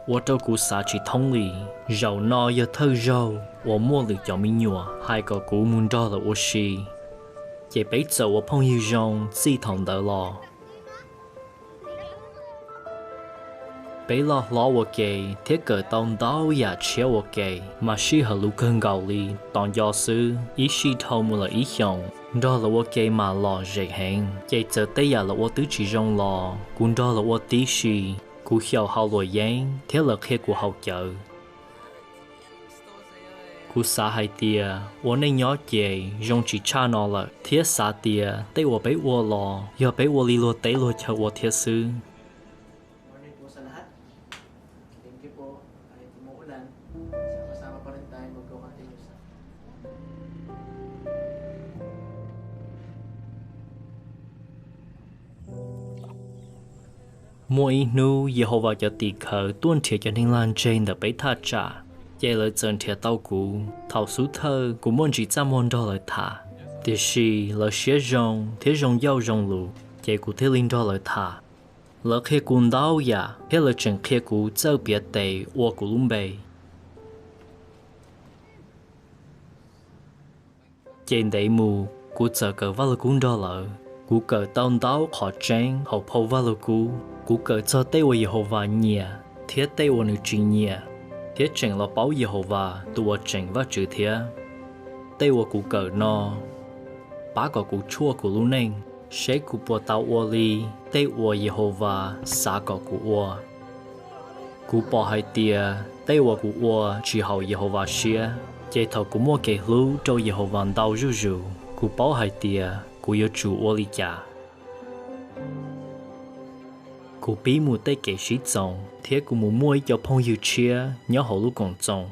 ua rau kuv xav tsis thoob li. Zaum no yog thawj zaug uas muaj lwm cov me nyuam hais kom kuv mus nrog lawv ua si, ces peb txawm ua phooj ywg zoo txij thaum ntawd los. Peb loj hlob ua ke thiab kawm tau ntau yam tshiab ua ke, mas sij hawm luv kawg nkaus li, tos nco xwb, ib sij dhau mus lawm ib xyoos. Nrog lawv ua ke mas lom zem heev, ces txawm tej yam lawv ua twb tsis zoo los kuv nrog lawv ua tib si. Kuv xyaum hau luam yeeb thiab lawv qhia kuv haus cawv. Kuv xav hais tias ua neej nyob ces zoo tsis tshaj no lawm, thiab xav tias tej uas peb ua los yog peb ua li luag teb luag chaw ua thiab xwb. Muaj ib hnub Yehauvas cov tim khawv tuaj nrhiav cov neeg lag ntseg ntawm peb thaj tsam, ces lawv txawm nrhiav tau kuv. Thaum xub thawj kuv muaj ntsis txaj muag nrog lawv tham, tiam sis lawv siab zoo thiab zoo ncauj zoo lus, ces kuv thiaj li nrog lawv tham. Lawv qhia kuv ntau yam thiab lawv tseem qhia kuv txawj piav tes ua kuv lub npe. Ces ntev mus kuv txawm kawm Vaj Lug Kub nrog lawv. Kuv kawm tau ntau qhov tseeb hauv phau Vaj Lug Kub. Kuv kawm txog tej uas Yehauvas nyiam thiab tej uas nws tsis nyiam, thiab tseem los paub Yehauvas tus uas tseem Vajtswv thiab. Tej uas kuv kawm no pab kom kuv tshuaj kuv lub neej, seb kuv puas tau ua li tej uas Yehauvas xav kom kuv ua. Kuv pom hais tias tej uas kuv ua tsis haum Yehauvas siab, ces thaum kuv muaj kev hlub rau Yehauvas ntau zuj zus, kuv paub hais tias kuv yuav tsum ua li cas. Kuv pib mus tej kev sib txoos thiab kuv mus muaj ib co phooj ywg tshiab nyob hauv lub Koom Txoos.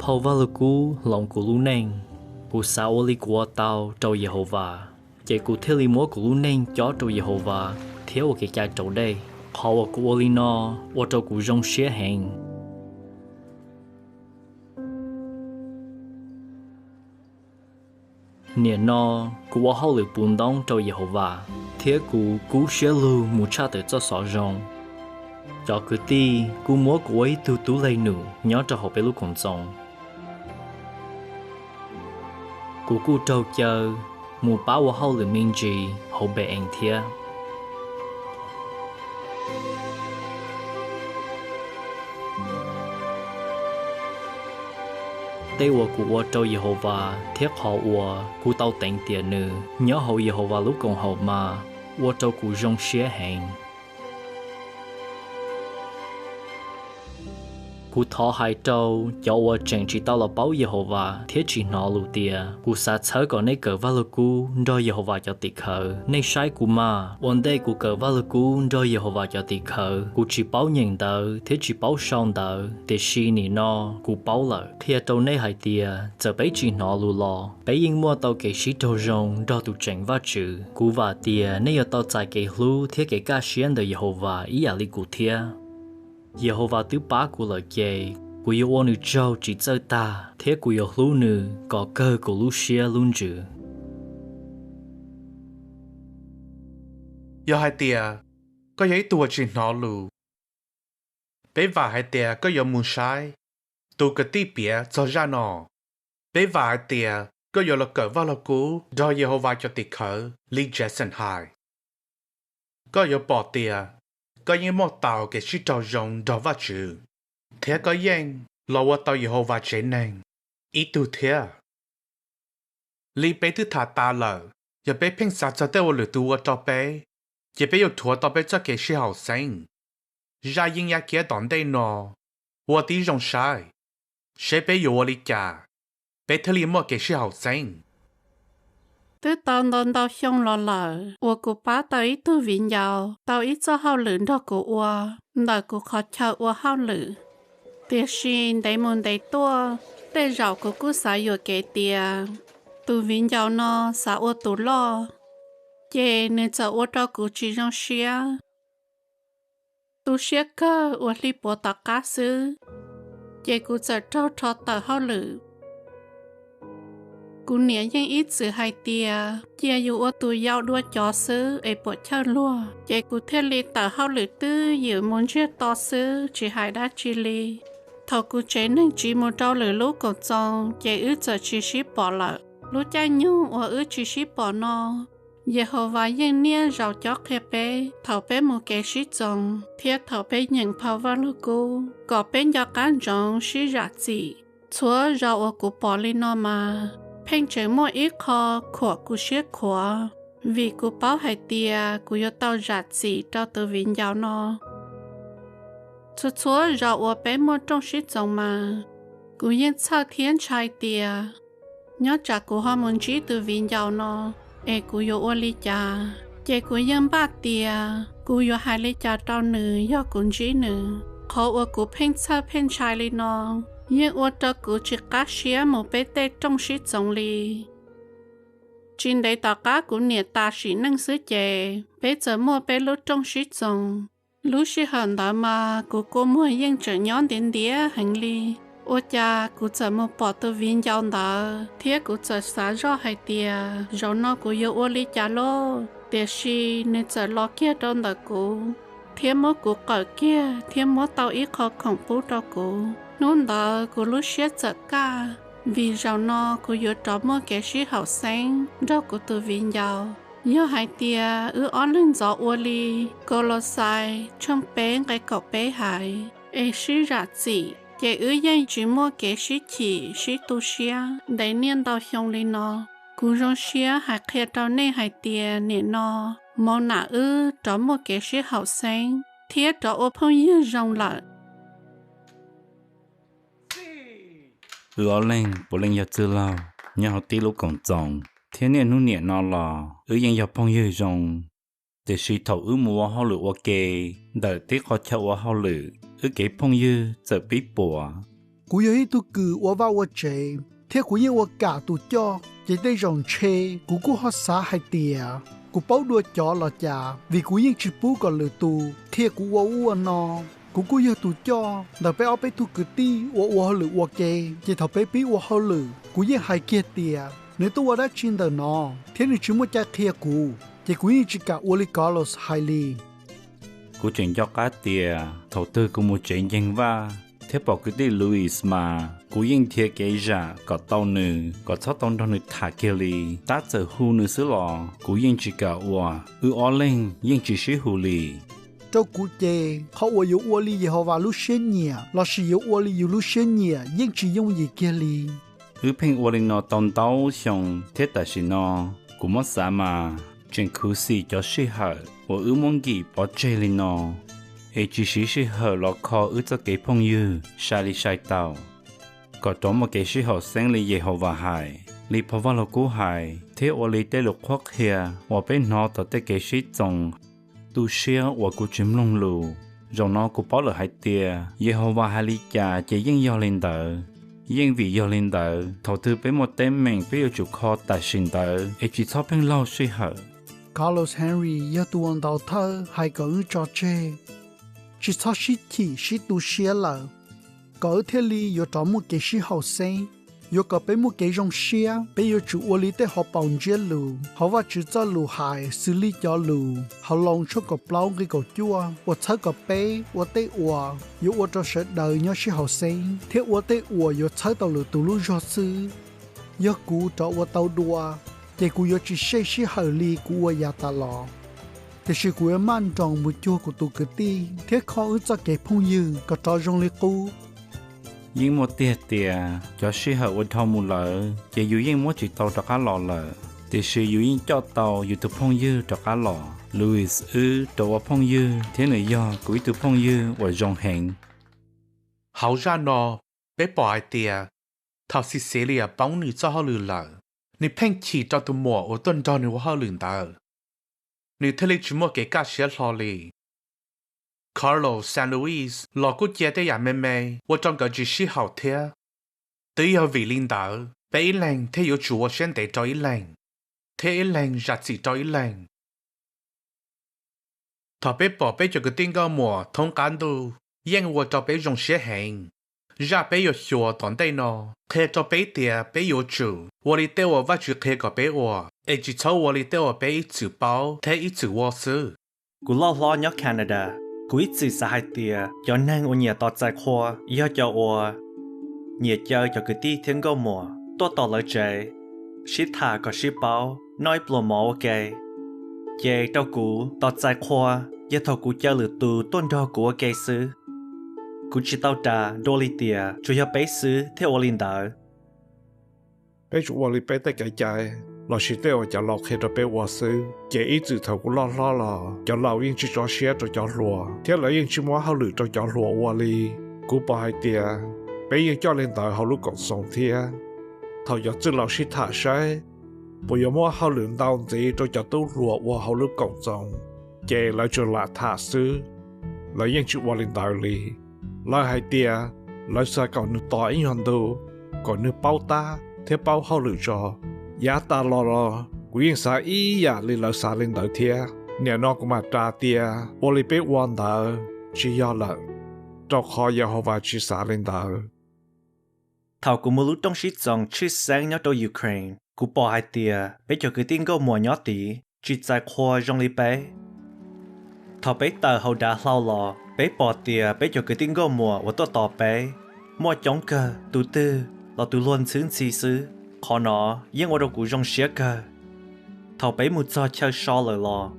Phau Vaj Lug Kub hloov kuv lub neej. Kuv xav ua li kuv ua tau rau Yehauvas, ces kuv thiaj li muab kuv lub neej cob rau Yehauvas thiab ua kev cai raus dej. Qhov uas kuv ua li no ua rau kuv zoo siab heev. Nim no kuv ua hauj lwm puv ntoob rau Yehauvas, thiab kuv kub siab lug mus tshaj tawm txoj xov zoo. Cov kwv tij kuj muab kuv ua ib tug tub leg num nyob rau hauv peb lub Koom Txoos. Kuv kuj raug caw mus pab ua hauj lwm me ntsis hauv Npe-ees thiab. Tej uas kuv ua rau Yehauvas thiab qhov uas kuv tau teev tiam nws nyob hauv Yehauvas lub koom haum mas ua rau kuv zoo siab heev. Kuv thov hais rau cov uas tseem tsis tau los paub Yehauvas thiab tsis hnov lus tias, kuv xav txhawb kom nej kawm Vaj Lug Kub nrog Yehauvas cov tim khawv. Nej saib kuv mas, ua ntej kuv kawm Vaj Lug Kub nrog Yehauvas cov tim khawv, kuv tsis paub nyeem ntawv thiab tsis paub sau ntawv, tiam sis nim no kuv paub lawm. Qhia rau nej hais tias, txawm peb tsis hnov lus los peb yeej muaj tau kev sib raug zoo nrog tus tseem Vajtswv. Kuv vam tias nej yuav tau txais kev hlub thiab kev kaj siab ntawm Yehauvas ib yam li kuv thiab. Yehauvas twb pab kuv lawm ces kuv yuav ua nws tsaug tsis txawj tag, thiab kuv yuav hlub nws kom kawg kuv lub siab lub ntsws. Yog hais tias koj yog ib tug uas tsis hnov lus, peb vam hais tias koj yuav mus saib tus kwv tij piav txog zaj no. Peb vam hais tias koj yuav los kawm Vaj Lug Kub nrog Yehauvas cov tim khawv li Jason hais. Koj yuav pom tias koj yeej muaj tau kev sib raug zoo nrog Vajtswv, thiab koj yeej los ua tau Yehauvas tsev neeg ib tug thiab. Li peb twb tham tas lawm, yog peb pheej xav txog tej uas lwm tus ua rau peb, ces peb yuav rhuav tau peb txoj kev sib haum xeeb. Zaj yeeb yaj kiab tom ntej no, ua tib zoo saib, seb peb yuav ua li cas. peb thiaj li muaj kev sib haum xeeb. Twb tau ntau ntau xyoo los lawm uas kuv pab tau ib tug viv ncaus tau ib txoj hauj lwm nrog kuv ua ntawm kuv qhov chaw ua hauj lwm. Tiam sis ntev mus ntev tuaj, tej zaum kuv kuj xav yuam kev tias tus viv ncaus no xav ua tus loj, ces nws txawm ua rau kuv tsis zoo siab. Tu siab kawg uas hli puav tom qab xwb, ces kuv txawm raug rho tawm hauj lwm. Kuv niam yeej ib txwm hais tias cia yus ua tus yau dua cov xwb es puam chawj luag, ces kuv thiaj li tawm hauj lwm twb ywm mus ntsiag to xwb tsis hais dab tsi li. Thaum kuv tsev neeg tsiv mus rau lwm lub koom txoos ces wb txawm tsis sib pom lawm. Lub caij nyoog uas wb tsis sib pom no, Yehauvas yeej niaj zaus cob qhia peb thaum peb mus kev sib txoos thiab thaum peb nyeem phau Vaj Lug Kub kom peb nco qab ntsoov sib zam txim. Txhua zaus uas kuv pom li no mas, pheej tseem muaj ib qho khuam kuv siab khuav, vim kuv paub hais tias kuv yuav tau zam txim rau tus viv ncaus no. Txhua txhua zaus uas peb muaj rooj sib txoos mas, kuv yeej txhawj thiab ntshai tias nyob tsam kuv ho mus ntsib tus viv ncaus no es kuv yuav ua li cas, ces kuv yeej npaj tias kuv yuav hais li cas rau nws yog kuv ntsib nws. Qhov uas kuv pheej txhawj pheej ntshai li no yeej ua rau kuv tsis qab siab mus peb tej rooj sib txoos li. Tsis ntev tom qab kuv niam tas sim neej xwb ces peb txawm muaj peb lub rooj sib txoos. Lub sij hawm ntawd mas kuv kua muag yeej tseem nyob ntiav ntiav heev li. Ua cas kuv txawm mus pom tus viv ncaus ntawd thiab kuv txawm xav zoj hais tias zaum no kuv yuav ua li cas lauj? Tiam sis nws txawm los kiag rau ntawm kuv thiab muab kuv qawm kiag thiab muab tau ib qho khoom pub rau kuv. Hnub ntawd kuv lub siab txawm kaj, vim zaum no kuv yuav rov muaj kev sib haum xeeb nrog kuv tus viv ncaus. Yog hais tias wb ob leeg ntxov ua li Kaulauxais tshooj peb nqe kaum peb hais, es sib zam txim, ces wb yeej tsis muaj kev sib chim sib tu siab ntev niaj ntau xyoo li no. Kuv zoo siab hais qhia rau nej hais tias nim no Mona wb rov muaj kev sib haum xeeb thiab rov ua phooj ywg zoo lawm. Wb ob leeg puav leej yog txwj laug nyob hauv tib lub koom txoos, thiab niaj hnub nim no los wb yeej yog phooj ywg zoo. Tiam sis thaum wb mus ua hauj lwm ua ke ntawm tib qhov chaw ua hauj lwm, wb kev phooj ywg txawm pib puas. Kuv yog ib tug kws ua vaj ua tsev thiab kuv yeej ua kam tus coj, ces tej zaum ntshe kuv kuj ho xav hais tias kuv paub dua cov los cas, vim kuv yeej tsis pub kom lwm tus qhia kuv ua ub ua no. Kuv kuj yog tus coj ntawm peb ob peb tug kwv tij uas ua hauj lwm ua ke, ces thaum peb pib ua hauj lwm kuv yeej hais kiag tias nws tuaj ua dab tsi ntawm no, thiab nws tsis muaj cai qhia kuv, ces kuv yeej tsis kam ua li Carlos hais li. Kuv tseem nco qab tias thaum twg kuv mus tsev nceeg vaj thiab pom kwv tij Luis mas kuv yeej nrhiav kev zam kom tau nws, kom txhob tau nrog nws tham kiag li. Tab txawm hu nws xwb los kuv yeej tsis kam ua, wb ob leeg yeej tsis sib hu li. Rau kuv ces qhov uas yuav ua li Yehauvas lub siab nyiam lossis yuav ua li yus lub siab nyiam yeej tsis yooj yim kiag li. Wb pheej ua li no tau ntau xyoo thiab tam sim no kuv muab xav mas tseem khuv xim cov sij hawm uas wb muab nkim pov tseg li no, es tsis siv sij hawm los kho wb txoj kev phooj ywg sai li sai tau, kom rov muaj kev sib haum xeeb li Yehauvas hais, li phau Vaj Lug Kub hais, thiab ua li tej lus qhuab qhia uas peb hnov tau tej kev sib txoos. Tu siab uas kuv tsis mloog lus. Zaum no kuv paub lawm hais tias Yehauvas hais li cas ces yeej yog li ntawd. Yeej vim yog li ntawd, thaum twg peb muaj teeb meem peb yuav tsum kho tam sim ntawd es tsis txhob pheej laug sij hawm. Carlos Henry yog tus uas ntaus thawj hais kom wb tso tseg, tsis txhob sib chim sib tu siab lawm, kom wb thiaj li yuav rov muaj kev sib haum xeeb. Yuav kom peb muaj kev zoo siab, peb yuav tsum ua li tej hauv paus ntsiab lus hauv Vajtswv txoj lus hais xws li cov lus hauv Loos tshooj kaum plaub nqe kaum cuaj uas txhawb kom peb ua tej uas yuav ua rau sawv daws nyob sib haum xeeb, thiab ua tej uas yuav txhawb tau lwm tus lub zog xwb. Yog kuv rov ua tau dua, ces kuv yuav tsis sej sij hawm li kuv ua yav tas los, tiam sis kuv yuav maj nroos mus cuag kuv tus kwv tij thiab kho wb txoj kev phooj ywg kom rov zoo li qub. Yeej muaj tiag tias cov sij hawm uas dhau mus lawm ces yus yeej muab tsis tau rov qab los lawm, tiam sis yus yeej coj tau yus tus phooj ywg rov qab los. Luis wb rov ua phooj ywg thiab nws yog kuv ib tug phooj ywg uas zoo heev. Hauv zaj no, peb pom hais tias Thaum Cecilia poob nws txoj hauj lwm lawm, nws pheej chim rau tus muam uas tuaj nrog nws ua hauj lwm ntawd, nws thiaj li tsis muaj kev kaj siab hlo li. Carlos San Luis los kuj cia tej yam me me ua rau nkawd tsis sib haum thiab. Twb yog vim li ntawd peb ib leeg thiaj yuav tsum ua siab ntev rau ib leeg, thiab ib leeg zam txim rau ib leeg. Thaum peb pom peb cov kwv tij nkauj muam thoob qab ntuj yeej ua rau peb zoo siab heev. Zaj peb yuav xyuas tom ntej no qhia rau peb tias peb yuav tsum ua li tej uas Vajtswv qhia kom peb ua, es tsis txhob ua li tej uas peb ib txwm paub thiab ib txwm ua xwb. Kuv loj hlob nyob Canada, kuv ib txwm xav hais tias cov neeg uas nyiam tos txais qhua yog cov uas nyiam caw cov kwv tij thiab nkauj muam tuaj tom lawv tsev, sib tham kom sib paub, noj ib pluas mov ua ke. Ces rau kuv, tos txais qhua yog thaum kuv caw lwm tus tuaj nrog kuv ua ke xwb. Kuv tsis tau ras dua li tias tsuas yog peb xwb thiaj ua li ntawd. Peb tsuas ua li peb tej kev cai lossis tej uas cov laus qhia rau peb ua xwb. Ces ib txwm thaum kuv loj hlob los cov laus yeej tsis tso siab rau cov hluas thiab lawv yeej tsis muab hauj lwm rau cov hluas ua li. Kuv pom hais tias peb yeej coj li ntawd hauv lub koom txoos thiab. Thaum cov txwj laus sib tham saib puas yuav muab hauj lwm ntau ntxiv rau cov tub hluas ua hauv lub koom txoos, ces lawv tsuas lam tham xwb, lawv yeej tsis ua li ntawd li. Lawv hais tias lawv xav kom nws tos ib nyuag ntu, kom nws paub tab thiab paub hauj lwm tso. Yav tas los los kuv yeej xav ib yam li lawv xav li ntawd thiab. Nim no kuv mam ras tias ua li peb ua ntawd tsis yog lawm, rau qhov Yehauvas tsis xav li ntawd. Thaum kuv mus lub rooj sib txoos tshwj xeeb nyob rau Ukraine, kuv pom hais tias peb cov kwv tij nkauj muam nyob tid tsis txais qhua zoo li peb. Thaum peb tawm hauv dav hlau los, peb pom tias peb cov kwv tij nkauj muam uas tuaj tos peb muaj coob kawg, tus twg los tus luag ntxhwb ntxhi xwb. Qhov no yeej ua rau kuv zoo siab kawg. Thaum peb mus txog chaw so lawm los,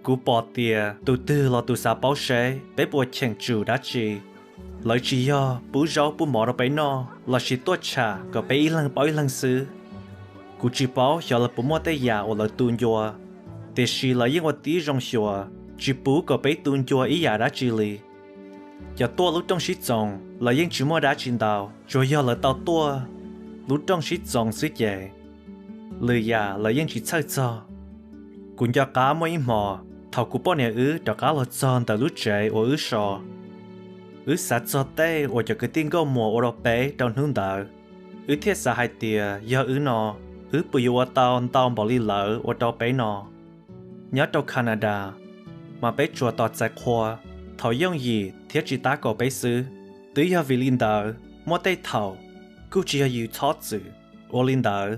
kuv pom tias tus twg los tus xav paub seb peb puas cheem tsum dab tsi. Lawv tsis yog pub zaub pub mov rau peb noj lossis tuaj tsham kom peb ib leeg paub ib leeg xwb. Kuv tsis paub xyov lawv puas muaj tej yam uas lawv tu ncua, tiam sis lawv yeej ua tib zoo xyuas tsis pub kom peb tu ncua ib yam dab tsi li. Cov tuaj lub rooj sib txoos los yeej tsis muaj dab tsi ntau, tsuas yog lawv tau tuaj lub rooj sib txoos xwb ces lwm yam lawv yeej tsis txhawj txog. Kuv nco qab muaj ib hmos, thaum kuv poj niam wb rov qab los txog ntawm lub tsev uas wb so, wb xav txog tej uas cov kwv tij nkauj muam ua rau peb rau hnub ntawd. Wb thiaj xav hais tias yog wb no, wb puas yuav ua tau ntau npaum li lawv ua rau peb no? Nyob rau Canada, mas peb tsuas tos txais qhua thaum yooj yim thiab tsis tab kaum peb xwb. Twb yog vim li ntawd, muaj tej thaum kuj tsis yog yus txhob txwm ua li ntawd,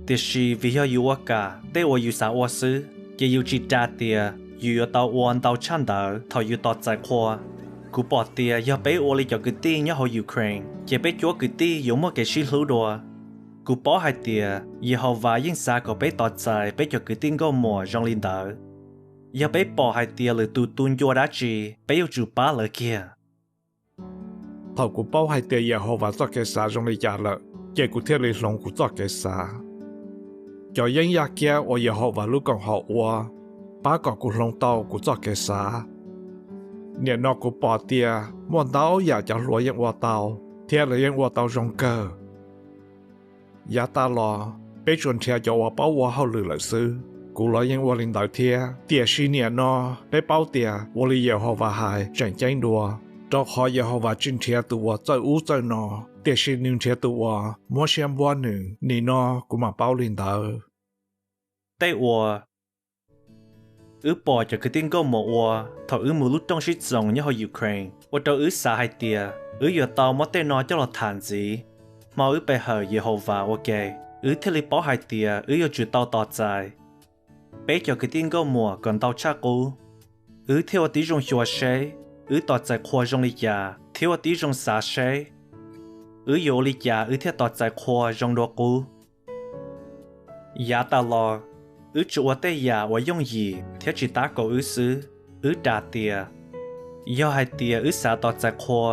tiam sis vim yog yus ua kam tej uas yus xav ua xwb, ces yus tsis ras tias yus yuav tau ua ntau tshaj ntawd thaum yus tos txais qhua. Kuv pom tias yog peb ua li cov kwv tij nyob hauv Ukraine, ces peb cuab kwv tij yuav muaj kev sib hlub dua. Kuv paub hais tias Yehauvas yeej xav kom peb tos txais peb cov kwv tij nkauj muam zoo li ntawd. Yog peb pom hais tias lwm tus tu ncua dab tsi, peb yuav tsum pab lawv kiag. Thaum kuv paub hais tias Yehauvas txoj kev xav zoo li cas lawm, ces kuv thiaj li hloov kuv txoj kev xav. Cov yeeb yaj kiab uas Yehauvas lub koom haum ua pab kom kuv hloov tau kuv txoj kev xav. Nim no kuv pom tias muaj ntau yam cov hluas yeej ua tau, thiab lawv yeej ua tau zoo kawg. Yav tas los peb tsuas nrhiav cov uas paub ua hauj lwm lawm xwb. Kuv los yeej ua li ntawd thiab, tiam sis nim no peb paub tias ua li Yehauvas hais tseem ceeb dua, rau qhov Yehauvas tsis nrhiav tus uas txawj ub txawj no, tiam sis nws nrhiav tus uas muab siab npuab nws. Nim no kuv mam paub li ntawd. Tej uas wb pom cov kwv tij nkauj muam ua thaum wb mus lub rooj sib txoos nyob hauv Ukraine ua rau wb xav hais tias wb yuav tau muab tej no coj los tham ntxiv. Hmo wb pe hawm Yehauvas ua ke, wb thiaj li paub hais tias wb yuav tsum tau tos txais peb cov kwv tij nkauj muam kom ntau tshaj qub. Wb thiaj ua tib zoo xyuas seb wb tos txais qhua zoo li cas thiab ua tib zoo xav seb wb yuav ua li cas wb thiaj tos txais qhua zoo dua qub. Yav tas los, wb tsuas ua tej yam uas yooj yim thiab tsis tab kaum wb xwb. Wb ras tias yog hais tias wb xav tos txais qhua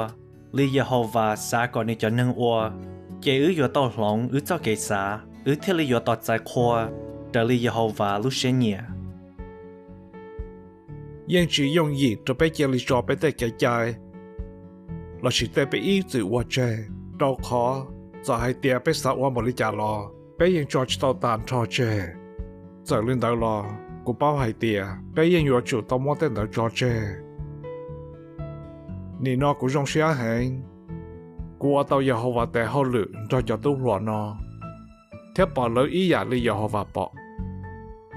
li Yehauvas xav kom nws cov neeg ua, ces wb yuav tau hloov wb txoj kev xav, wb thiaj li yuav tos txais qhua raws li Yehauvas lub siab nyiam. Yeej tsis yooj yim rau peb cia li tso peb tej kev cai lossis tej peb ib txwm ua tseg, rau qhov txawm hais tias peb xav ua npaum li cas los peb yeej tso tsis tau tag nrho tseg. Txawm li ntawd los kuv paub hais tias peb yeej yuav tsum tau muab tej ntawd tso tseg. Nim no kuv zoo siab heev. Kuv ua tau Yehauvas tes hauj lwm nrog cov tub hluas no, thiab pom lawv ib yam li Yehauvas pom.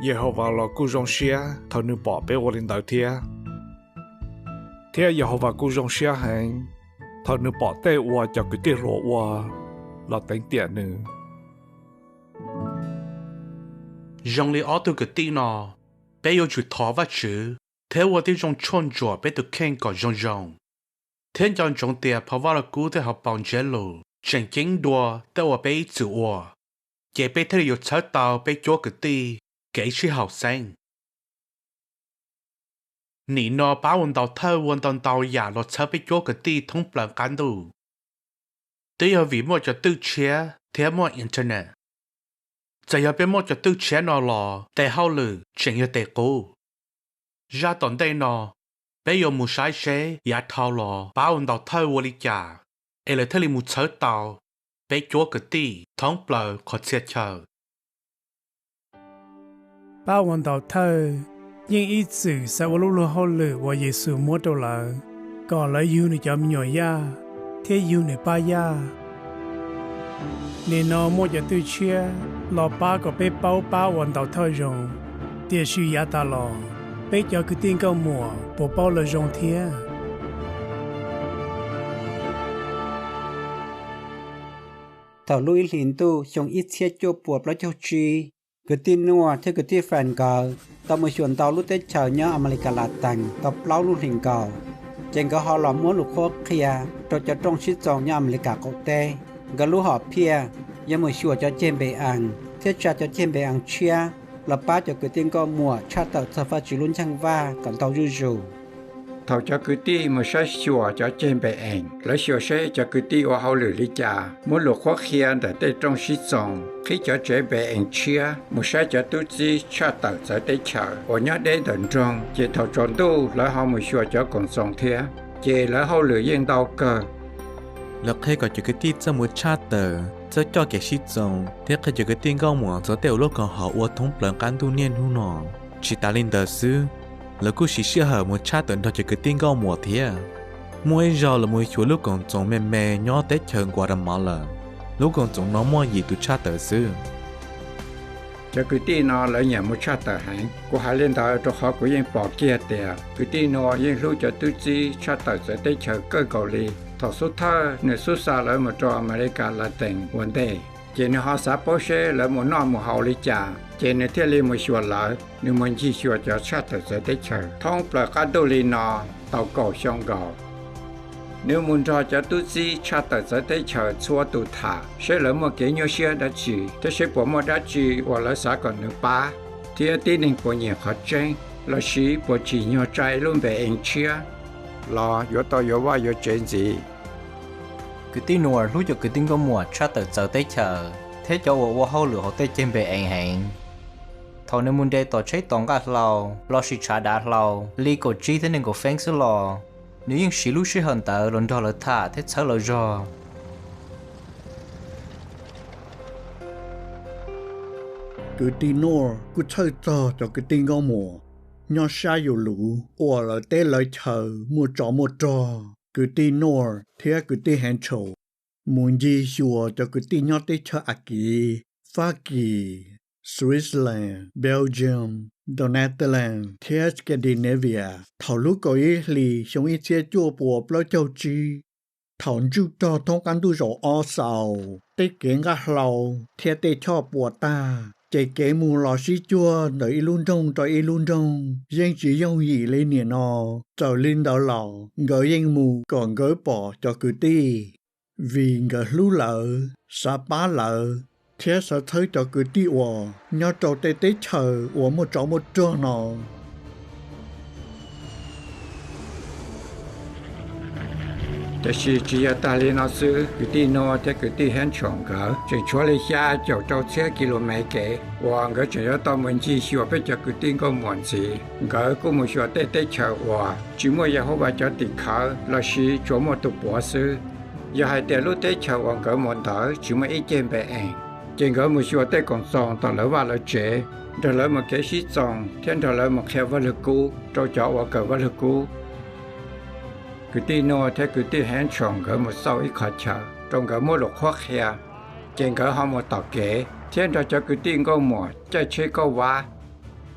Yehauvas los kuj zoo siab thaum nws pom peb ua li ntawd thiab. Thiab Yehauvas kuj zoo siab heev thaum nws pom tej uas cov kwv tij hluas ua los teev tiam nws. Zoo li ob tug kwv tij no, peb yuav tsum thov Vajtswv thiab ua tib zoo tshuaj ntsuam peb tus kheej kom zoo zoo, thiab nco ntsoov tias phau Vaj Lug Kub thiab hauv paus ntsiab lus tseem ceeb dua tej uas peb ib txwm ua, ces peb thiaj li yuav txhawb tau peb cuab kwv tij kev sib haum xeeb. Nim no pab ua ntaus thawj ua ntau ntau yam los txhawb peb cuab kwv tij thoob plaws qab ntuj. Twb yog vim muaj cov twj tshiab thiab muaj internet. Txawm yog peb muaj cov twj tshiab no los tes hauj lwm tseem yog tes qub. Zaj tom ntej no, peb yuav mus saib seb yav dhau los pab ua ntaus thawj ua li cas es lawv thiaj li mus txhawb tau peb cuab kwv tij thoob plaws qhov txhia chaw. Pab ua ntaus thawj yeej ib txwm xav ua lub luag hauj lwm uas Yexus muab rau lawv, kom lawv yug nws cov me nyuam yaj thiab yug nws pab yaj. Nim no muaj cov twj tshiab los pab kom peb paub pab ua ntaus thawj zoo, tiam sis yav tas los peb cov kwv tij nkauj muam puas paub lawv zoo thiab? Thaum lub ib hlis ntuj xyoo ib txhiab cuaj puas plaub caug tsib, kwv tij Nuaj thiab kwv tij Fas nkawd tau mus xyuas ntau lub teb chaws nyob Amelikas Latees tau plaub lub hlis nkaus, ces nkawd ho los muab lus qhuab qhia rau cov rooj sib txoos nyob Amelikas qaum teb. Nkawd lub hom phiaj yog mus xyuas cov ceg npe ees thiab tsa cov ceg npe ees tshiab los pab cov kwv tij nkauj muam tshaj tawm txog Vajtswv lub nceeg vaj kom ntau zuj zus. Thaum cov kwv tij mus saib xyuas cov ceg npe ees, lawv xyuas seb cov kwv tij ua hauj lwm li cas, muab lus qhuab qhia ntawm tej rooj sib txoos, qhib cov tsev npe ees tshiab, mus saib cov tub txib tshaj tawm txawv teb chaws uas nyob deb ntawm nroog, ces thaum tsaus ntuj lawv ho mus xyuas cov koom txoos thiab, ces lawv hauj lwm yeej ntau kawg. Lawv qhia kom cov kwv tij txawj mus tshaj tawm, txawj coj kev sib txoos, thiab qhia cov kwv tij nkauj muam txog tej uas lub koom haum ua thoob plaws qab ntuj niaj hnub no. Tsis tas li ntawd xwb, lawv kuj siv sij hawm mus tshaj tawm nrog cov kwv tij nkauj muam thiab. Muaj ib zaug lawv mus xyuas lub koom txoos me me nyob teb chaws Guatemala. Lub koom txoos no muaj yim tus tshaj tawm xwb. Cov kwv tij no lawv nyiam mus tshaj tawm heev. Kuv hais li ntawd rau qhov kuv yeej pom kiag tias kwv tij Nuaj yeej hlub cov tub txib tshaj tawm txawv teb chaws kawg nkaus li. Thaum xub thawj nws xub xa lawv mus rau Amelikas Latees ua ntej, ces nws ho xav paub seb lawv mus noj mus haus li cas, ces nws thiaj li mus xyuas lawv, nws mus ncig xyuas cov tshaj tawm txawv teb chaws thoob plaws qab ntuj li no tau kaum xyoo nkaus. Nws mus nrog cov tub txib tshaj tawm txawv teb chaws txhua tus tham seb lawv muaj kev nyuaj siab dab tsi, thiab seb puas muaj dab tsi uas lawv xav kom nws pab, thiab tib neeg puas nyiam qhov tseeb, lossis puas tsim nyog tsa ib lub npe ees tshiab los yuav tau yuav vaj yuav tsev ntxiv. Kwv tij Nuaj hlub cov kwv tij nkauj muam tshaj tawm txawv teb chaws thiab cov uas ua hauj lwm hauv tej ceg npe ees heev. Thaum nws mus nres tom tsheb tos nqaj hlau lossis tshav dav hlau li kaum tsib thiab nees nkaum feeb xwb los, nws yeej siv lub sij hawm ntawd los nrog lawv tham thiab txhawb lawv zog. Kwv tij Nuaj kuj txhawj txog cov kwv tij nkauj muam nyob sab yus luv uas lawv teb lawv chaw muaj tsov muaj rog. Kwv tij Nuaj thiab kwv tij Henschel mus ncig xyuas cov kwv tij nyob teb chaws Askiv, Fabkis, Switzerland, Belgium, the Netherlands thiab Scandinavia thaum lub kaum ib hlis xyoo ib txhiab cuaj puas plaub caug tsib. Thaum ntsuj rog thoob qab ntuj zaum ob xaus, tej kev nqaj hlau thiab tej choj puas tag, ces kev mus los sib cuag ntawm ib lub nroog rau ib lub nroog yeej tsis yooj yim li nim no. Txawm li ntawd los nkawd yeej mus kom nkawd pom cov kwv tij, vim nkawd hlub lawv, xav pab lawv, thiab xav txhawb cov kwv tij uas nyob rau tej teb chaws uas muaj tsov muaj rog no. Tiam sis tsis yog tas li no xwb, kwv tij Nuaj thiab kwv tij Henschel nkawd tseem tshuav li xya caum rau txhiab ki lu mev kev uas nkawd tseem yuav tau mus ncig xyuas peb cov kwv tij nkauj muam ntxiv. Nkawd kuj mus xyuas tej teb chaws uas tsis muaj Yehauvas cov tim khawv lossis tsuas muaj tus puav xwb. Yog hais tias lub teb chaws uas nkawd mus ntawd tsis muaj ib ceg npe ees, ces nkawd mus xyuas tej koom txoos tom lawv vaj lawv tsev, nrog lawv mus kev sib txoos thiab nrog lawv mus qhia Vaj Lug Kub rau cov uas kawm Vaj Lug Kub. Kwv tij Nuaj thiab kwv tij Henschel nkawd mus xauj ib qhov chaw rau nkawd muab lus qhuab qhia, ces nkawd ho mus tom kev thiab nrog cov kwv tij nkauj muam caij tsheb kauj vab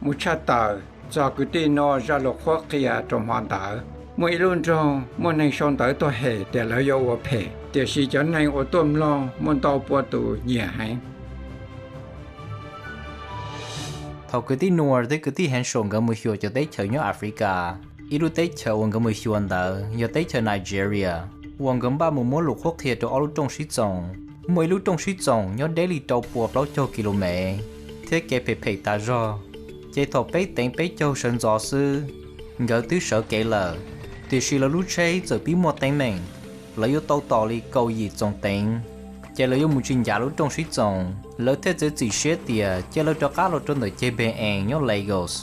mus tshaj tawm txog kwv tij Nuaj zaj lus qhuab qhia rau hmo ntawd. Muaj ib lub nroog muaj neeg sau ntawv tuag hem tias lawv yuav ua phem, tiam sis cov neeg uas tuaj mloog muaj ntau pua tus nyiam heev. Thaum kwv tij Nuaj thiab kwv tij Henschel nkawd mus xyuas cov teb chaws nyob Africa, ib lub teb chaws uas nkawd mus xyuas ntawd yog teb chaws Nigeria, uas nkawd npaj mus muab lus qhuab qhia rau ob lub rooj sib txoos. Muaj ib lub rooj sib txoos nyob deb li rau pua plaub caug kilomev thiab kev phem phem tas zog. Ces thaum peb teev peb caug sawv ntxov xwb, nkawd twb sawv kev lawm, tiam sis lawv lub tsheb txawm pib muaj teeb meem. Lawv yuav tau tos li kaum yim txoos teev, ces lawv yuav mus tsis ncav lub rooj sib txoos. Lawv thiaj txiav txim siab tias cia lawv rov qab los rau ntawm ceg npe ees nyob Lagos,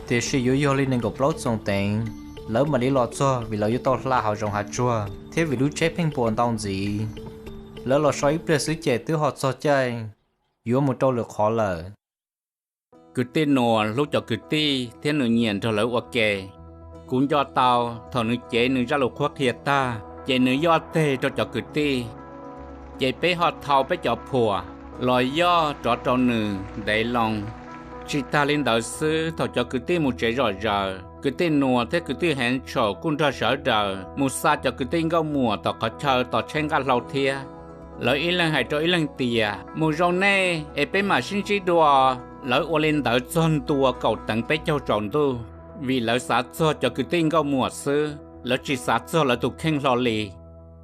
tiam sis yuav yog li nees nkaum plaub txoos teev lawv mam li los txog, vim lawv yuav tau hla hauv zoov hav tsuag thiab vim lub tsheb pheej npuas ntau ntxiv. Lawv los so ib pliag xwb ces twb ho txog caij yuav mus rau lwm qhov lawm. Kwv tij Nuaj hlub cov kwv tij thiab nws nyiam nrog lawv ua ke. Kuv nco tau thaum nws cev nws zaj lus qhuab qhia tag ces nws yoj teg rau cov kwv tij, ces peb ho thau peb cov phuam los yoj rov rau nws ntev loo. Tsis tag li ntawd xwb, thaum cov kwv tij mus tsev zom zaws, kwv tij Nuaj thiab kwv tij Henschel kuj nrog sawv daws mus xa cov kwv tij nkauj muam tom qhov chaw tos tsheb nqaj hlau thiab. Lawv ib leeg hais rau ib leeg tias, mus zoo nej es peb mam sib ntsib dua. Lawv ua li ntawd txog ntua kaum teev peb caug tsaus ntuj, vim lawv xav txog cov kwv tij nkauj muam xwb, lawv tsis xav txog lawv tus kheej hlo li.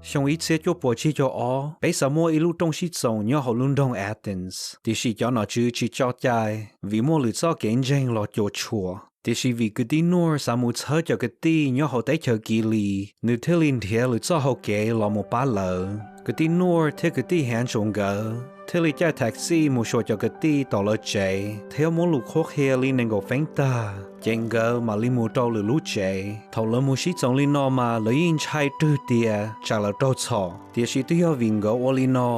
Xyoo ib txhiab cuaj puas tsib caug ob, peb xav muab ib lub rooj sib txoos nyob hauv lub nroog Athens, tiam sis cov nom tswv tsis tso cai vim muaj lwm txoj kev ntseeg los cuam tshuam. Tiam sis vim kwv tij Nuaj xav mus txhawb cov kwv tij nyob hauv teb chaws Kilis, nws thiaj li nrhiav lwm txoj hau kev los mus pab lawv. Kwv tij Nuaj thiab kwv tij Henschel nkawd thiaj li caij taxi mus xyuas cov kwv tij tom lawv tsev thiab muab lus qhuab qhia li nees nkaum feeb tag, ces nkawd mam li mus rau lwm lub tsev. Thaum lawv mus sib txoos li no mas lawv yeej ntshai rwg tias tsam lawv raug txhom, tiam sis twb yog vim nkawd ua li no,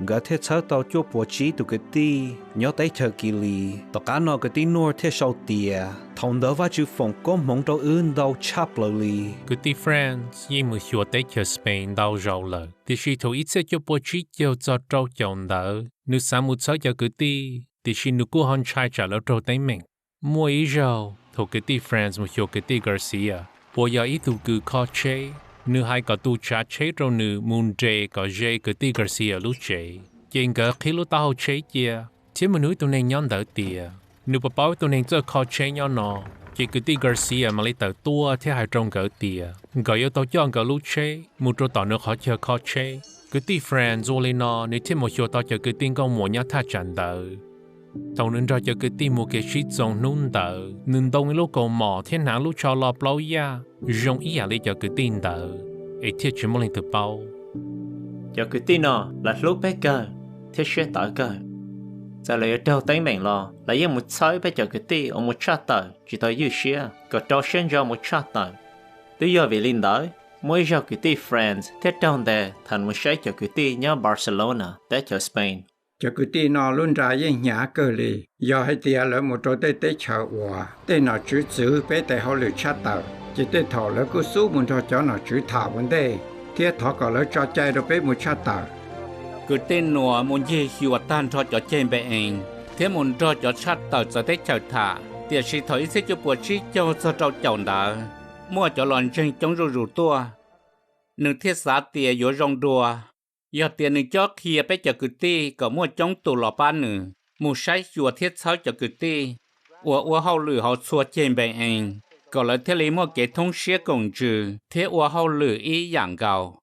nkawd thiaj txhawb tau cuaj puas tsib tus kwv tij nyob teb chaws Kilis. Tom qab no kwv tij Nuaj thiaj sau tias, thaum ntawd Vajtswv foom koob hmoov rau wb ntau tshaj plaws li. Kwv tij France yeej mus xyuas teb chaws Spain ntau zaus lawm, tiam sis thaum ib txhiab cuaj puas tsib caug txog rau caum ntawd nws xav mus txhawb cov kwv tij, tiam sis nws kuj ho ntshai tsam lawv raug teeb meem. Muaj ib zaug thaum kwv tij France mus xyuas kwv tij Garcia, uas yog ib tug kws kho tsheb, nws hais kom tus tsav tsheb rau nws mus nres kom ze kwv tij Garcia lub tsev, ces nkawd qhib lub taub hau tsheb cia thiab mus nug ib tug neeg nyob ntawd tias nws puas paub ib tug neeg txawj kho tsheb nyob no. Ces kwv tij Garcia mam li tawm tuaj thiab hais rau nkawd tias nkawd yuav tau coj nkawd lub tsheb mus rau tom nws qhov chaw kho tsheb. Kwv tij France ua li no nws thiaj mus xyuas tau cov kwv tij nkauj muam nyob thaj tsam ntawd. Thaum nws nrog cov kwv tij mus kev sib txoos hnub ntawd, nws ntoo ib lub kaus mom thiab hnav lub tsho lo plaub yaj zoo ib yam li cov kwv tij ntawd, es thiaj tsis muaj leej twg paub. Cov kwv tij no lawv hlub peb kawg thiab siab tawv kawg. Txawm lawv yuav raug teeb meem los lawv yeej mus txhawb peb cov kwv tij uas mus tshaj tawm tsis tau ywj siab kom rau siab ntso mus tshaj tawm. Twb yog vim li ntawd, muaj ib zaug kwv tij France thiaj raug ntes thaum mus saib cov kwv tij nyob Barcelona, teb chaws Spain. Cov kwv tij no lub nra yeej hnyav kawg li. Yog hais tias lawv mus rau tej teb chaws uas tej nom tswv txwv peb tes hauj lwm tshaj tawm, ces tej thaum lawv kuj xub mus nrog cov nom tswv tham ua ntej thiab thov kom lawv tso cai rau peb mus tshaj tawm. Kwv tij Nuaj mus ncig xyuas tag nrho cov ceg npe ees thiab mus nrog cov tshaj tawm txawv teb chaws tham, tiam sis thaum ib txhiab cuaj puas tsib caug txog rau caum ntawd, muaj cov los ntseeg coob zuj zus tuaj. Nws thiaj xav tias yuav zoo dua yog tias nws cob qhia peb cov kwv tij kom muaj coob tus los pab nws mus saib xyuas thiab txhawb cov kwv tij uas ua hauj lwm hauv txhua ceg npe ees, kom lawv thiaj li muaj kev thoob siab koom ntsws thiab ua hauj lwm ib yam nkaus.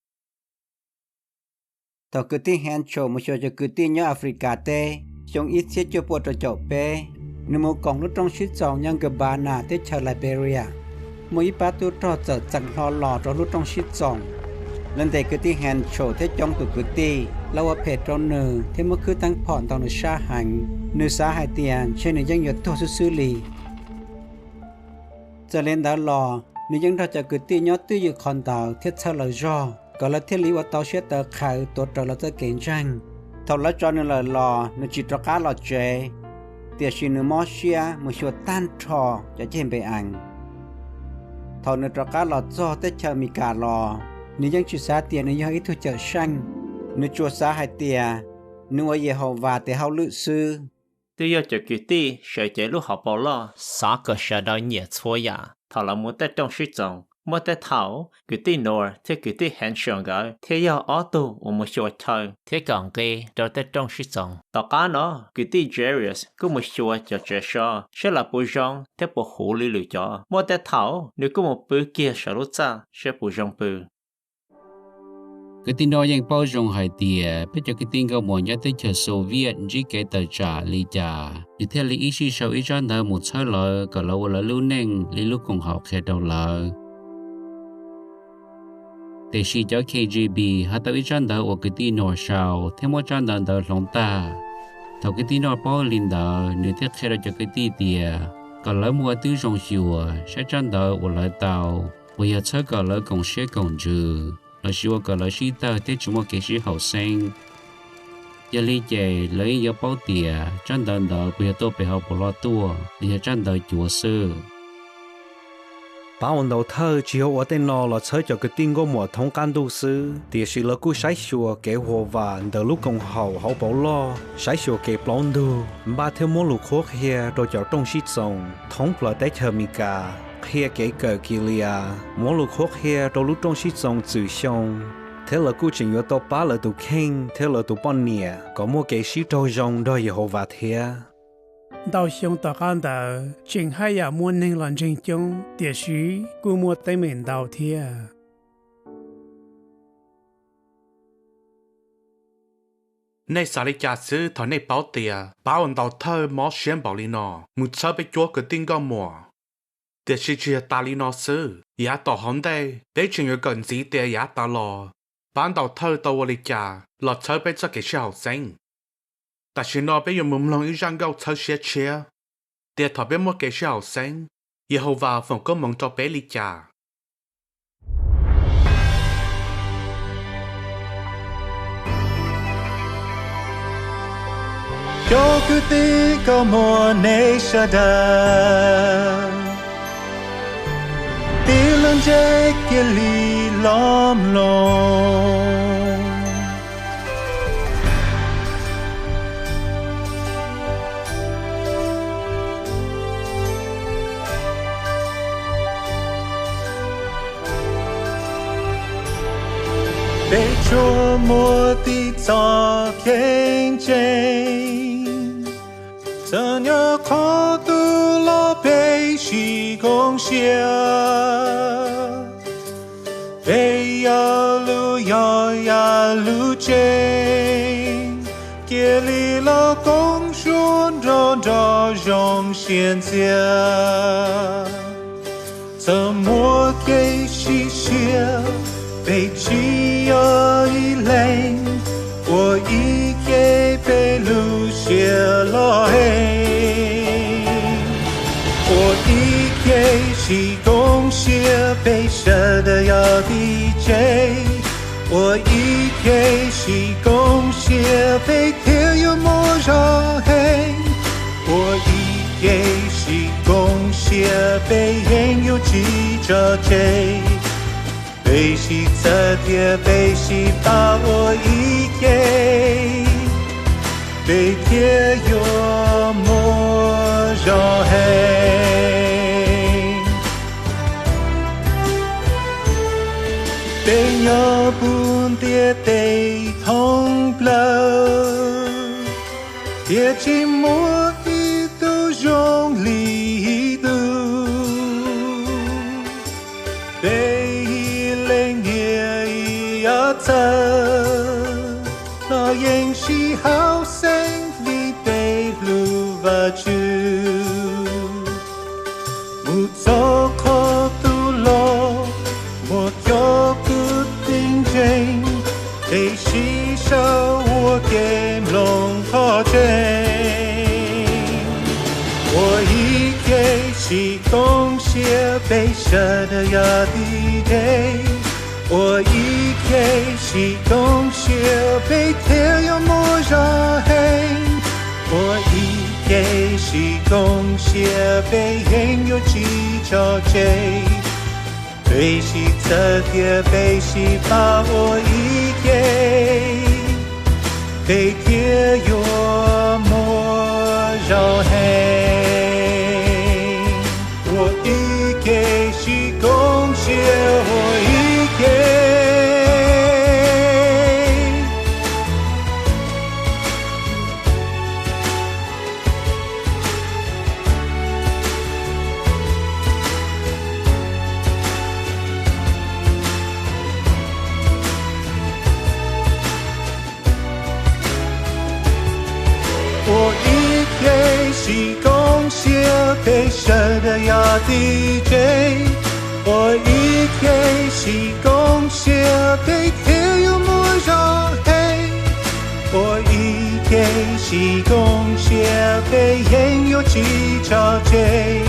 Thaum kwv tij Henschel mus xyuas cov kwv tij nyob Africa teb xyoo ib txhiab cuaj puas rau caum peb, nws mus koom lub rooj sib txoos nyob Gaborone teb chaws Liberia. Muaj ib pab tub rog txawm txeem hlo los rau lub rooj sib txoos, lawv ntes kwv tij Henschel thiab coob tus kwv tij. lawv ua phem rau nws thiab muab khwb teeb phom ntaus nws sab heev. Nws xav hais tias ntshe nws yeej yuav tuag xwb xwb li. Txawm li ntawd los, nws yeej nrog cov kwv tij nyob twj ywm qhov ntawd thiab txhawb lawv zog, kom lawv thiaj li ua tau siab tawv qhawv tuav rawv lawv txoj kev ntseeg. Thaum lawv tso nws lawm los nws tsis rov qab los tsev, tiam sis nws mob siab mus xyuas tag nrho cov ceg npe ees. Thaum nws rov qab los txog teb chaws Amelikas los, nws yeej tsis xav tias nws yog ib tug cawm seej, nws tsuas xav hais tias nws ua Yehauvas tes hauj lwm xwb. Twb yog cov kwv tij sawv cev lub hauv paus loj, xav kom sawv daws nyiam txhua yam. Thaum lawv mus tej rooj sib txoos, muaj tej thaum kwv tij Knorr thiab kwv tij Henschel nkawd thiaj yog ob tug uas mus xyuas chaw thiab kom nqe rau tej rooj sib txoos. Tom qab no, kwv tij Jairus kuj mus xyuas cov tsev so saib lawv puas zoo thiab puas huv li lwm cov. Muaj tej thaum nws kuj mus pw kiag saum lub txaj saib puas zoo pw. Kwv tij Knorr yeej paub zoo hais tias peb cov kwv tij nkauj muam nyob teb chaws Soviet ntsib kev tawm tsam li cas, nws thiaj li ib sij sau ib tsab ntawv mus txhawb lawv kom lawv ua lawv lub neej li lub koom haum qhia rau lawv. Tiam sis cov K G B hais tau ib tsab ntawv uas kwv tij Knorr sau thiab muab tsab ntawv ntawd hloov tag. Thaum kwv tij Knorr paub li ntawd, nws thiaj qhia rau cov kwv tij tias kom lawv muaj ua tib zoo xyuas saib tsab ntawv uas lawv tau, uas yog txhawb kom lawv koom siab koom ntsws lossis ua kom lawv sib tawg thiab tsis muaj kev sib haum xeeb. Yog li ces lawv yeej yuav paub tias tsab ntawv ntawd puas yog tuaj pem hauv paus loj tuaj los yog tsab ntawv cuav xwb. Pab ua ntaus thawj tsis yog ua tej no los txhawb cov kwv tij nkauj muam thoob qab ntuj xwb, tiam sis lawv kuj saib xyuas kev huam vam ntawm lub koom haum hauv paus loj, saib xyuas kev plaub ntug, npaj thiab muab lus qhuab qhia rau cov rooj sib txoos thoob plaws teb chaws Amelikas, qhia kev kawm Kilias, muab lus qhuab qhia rau lub rooj sib txoos Txwm Xyoo, thiab lawv kuj tseem yuav tau pab lawv tus kheej thiab lawv tus poj niam kom muaj kev sib raug zoo nrog Yehauvas thiab. Ntau xyoo tom qab ntawd tseem haj yam muaj neeg los ntseeg coob, tiam sis kuj muaj teeb meem ntau thiab. Nej xav li cas xwb thaum nej paub tias pab ua ntaus thawj mob siab npaum li no mus txhawb peb cuab kwv tij nkauj muam? Tiam sis tsis yog tas li no xwb, yav tom hauv ntej peb tseem yuav kawm ntxiv tias yav tas los pab ntaus thawj tau ua li cas los txhawb peb txoj kev sib haum xeeb. Tam sim no peb yuav mus mloog ib zaj nkauj txhawb siab tshiab, tias thaum peb muaj kev sib haum xeeb, Yehauvas foom koob hmoov rau peb li cas. Cov kwv tij nkauj muam nej sawv daws, tij laug Jack cia li los mloog. Peb tsuas muaj tib txoj kev ntseeg, txawm nyob qhov twg los peb sib koom siab. Peb yog lub yog yam lub tsev, cia li los koom suab nrog nraug zoo siab ntxiag. Txawm muaj kev sim siab, peb tsis yog ib leeg, ua ib ke peb lub siab loj heev. Ua ib ke sib koom siab, peb sawv daws yog tib tsev. Ua ib ke sib koom siab, peb thiaj yuav muaj zog heev. Ua ib ke sib koom siab, peb yeej yuav tsis tso tseg. Peb sib txhawb thiab peb sib pab ua ib ke, peb thiaj yuav muaj zog heev. Peb nyob puag ntiaj teb thoob plaws, thiab tsis muaj ib tug zoo li ib tug. Peb ib leeg niaj ib yav txawv los yeej sib haum xeeb vim peb hlub Vajtswv. Mus txog qhov twg los muaj cov kwv tij ntseeg, peb sib sau Sib koom siab peb sawv daws yog tib tsev, ua ib ke sib koom siab peb thiaj yuav muaj zog heev. Ua ib ke sib koom siab peb yeej yuav tsis tso tseg. Peb sib txhawb thiab peb sib pab ua ib ke, peb thiaj yuav muaj zog heev. Ua ib ke sib koom siab ua ib ke. Ua ib ke sib koom siab peb sawv daws yog tib tsev. Ua ib ke sib koom siab peb thiaj yuav muaj zog heev. Ua ib ke sib koom siab peb yeej yuav tsis tso tseg.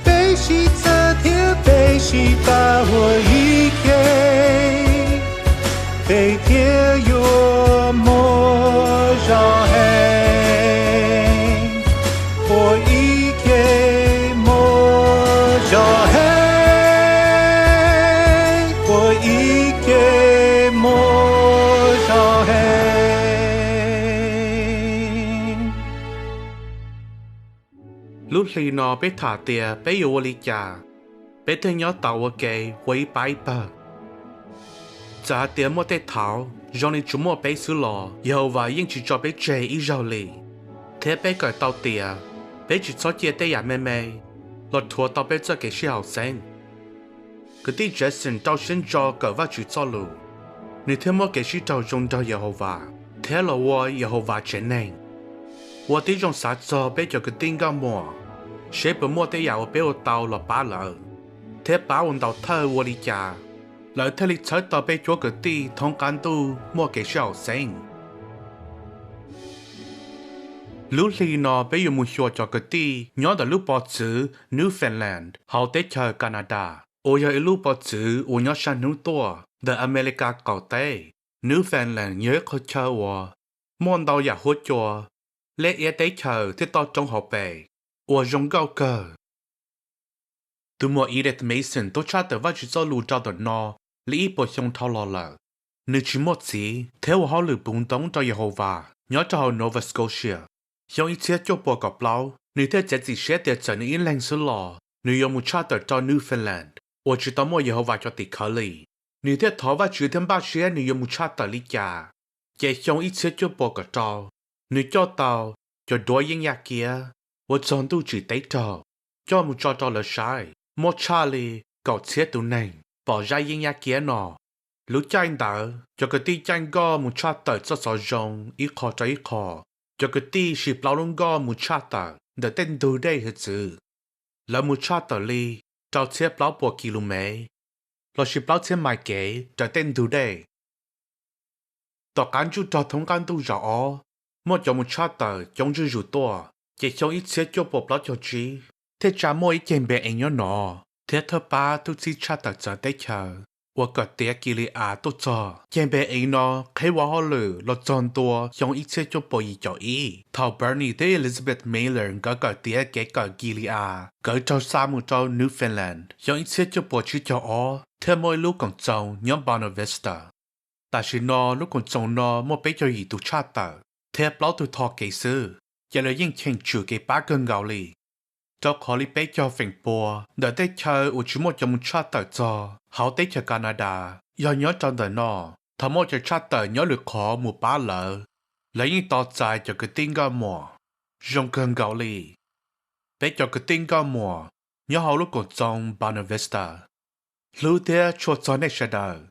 Peb sib txhawb thiab peb sib pab ua ib ke, peb thiaj yuav muaj zog heev. Ua ib ke muaj zog heev, ua ib ke muaj zog heev. Lub hli no peb tham tias peb yuav ua li cas peb thiaj nyob tau ua ke ua ib pab ib pawg. Txawm hais tias muaj tej thaum zoo li tsuas muaj peb xwb los Yehauvas yeej tsis tso peb tseg ib zaug li, thiab peb kawm tau tias peb tsis txhob cia tej yam me me los rhuav tau peb txoj kev sib haum xeeb. Kwv tij Jason rau siab ntso kawm Vajtswv Txojlus, nws thiaj muaj kev sib raug zoo nrog Yehauvas thiab los ua Yehauvas tsev neeg. Ua tib zoo xav txog peb cov kwv tij nkauj muam, seb puas muaj tej yam uas peb ua tau los pab lawv, thiab pab ua ntau thawj ua li cas lawv thiaj li txhawb tau peb cuab kwv tij thoob qab ntuj muaj kev sib haum xeeb. Lub hli no peb yuav mus xyuas cov kwv tij nyob ntawm lub pov txwv Newfoundland hauv teb chaws Canada, uas yog ib lub pov txwv uas nyob sab hnub tuaj ntawm Amelikas qaum teb. Newfoundland yog ib qho chaw uas muaj ntau yam huab cua, liaj iab teb chaws thiab toj roob hauv pes uas zoo nkauj kawg. Tus muam Edith Mason twb tshaj tawm Vajtswv Txojlus rau ntawm no li ib puas xyoo dhau los lawm. Nws tsis muaj txiv thiab ua hauj lwm puv ntoob rau Yehauvas nyob rau hauv Nova Scotia. Xyoo ib txhiab cuaj puas kaum plaub, nws thiaj txiav txim siab tias txawm nws ib leeg xwb los nws yuav mus tshaj tawm rau Newfoundland uas tsis tau muaj Yehauvas cov tim khawv li. Nws thiaj thov Vajtswv thiab npaj siab nws yuav mus tshaj tawm li cas. Ces xyoo ib txhiab cuaj puas kaum rau, nws coj tau cov duab yeeb yaj kiab uas txog ntuj tsim teb raug coj mus tso rau lawv saib. Muaj tshaj li kaum txhiab tus neeg pom zaj yeeb yaj kiab no. Lub caij ntawd cov kwv tij caij nkoj mus tshaj tawm txoj xov zoo ib qho rau ib qho. Cov kwv tij siv plaub lub nkoj mus tshaj tawm ntawm tej ntug dej hiav txwv. Lawv mus tshaj tawm li rau txhiab plaub puas ki lu mev, lossis plaub txhiab mais kev raws tej ntug dej. Tom qab ntsuj rog thoob qab ntuj zaum ob, muaj cov mus tshaj tawm coob zuj zus tuaj, ces xyoo ib txhiab cuaj puas plaub caug tsib thiaj tsa muaj ib ceg npe eev nyob no, thiab thawj pab tub txib tshaj tawm txawv teb chaws uas kawm tiav Kis Lis As tuaj txog. Ceg npe eev no qheb ua hauj lwm los txog ntua xyoo ib txhiab cuaj puas yim caum ib, thaum Bernie thiab Elizabeth Miller nkawd kawm tiav kev kawm Kis Lis As, nkawd raug xa mus rau Newfoundland. Xyoo ib txhiab cuaj puas tsib caug ob thiaj muaj ib lub koom txoos nyob Bonavista. Tam sim no lub koom txoos no muaj peb caug yim tus tshaj tawm thiab plaub tug tho kev xwb, ces lawv yeej cheem tsum kev pab kawg nkaus li. Rau qhov li peb caug feem pua ntawm tej chaw uas tsis muaj cov mus tshaj tawm txog hauv teb chaws Canada yog nyob rau ntawm no. Thaum muaj cov tshaj tawm nyob lwm qhov mus pab lawv, lawv yeej tos txais cov kwv tij nkauj muam. Zoo kawg nkaus li, peb cov kwv tij nkauj muam nyob hauv lub koom txoos Bonavista, hlub thiab tshua txog nej sawv daws.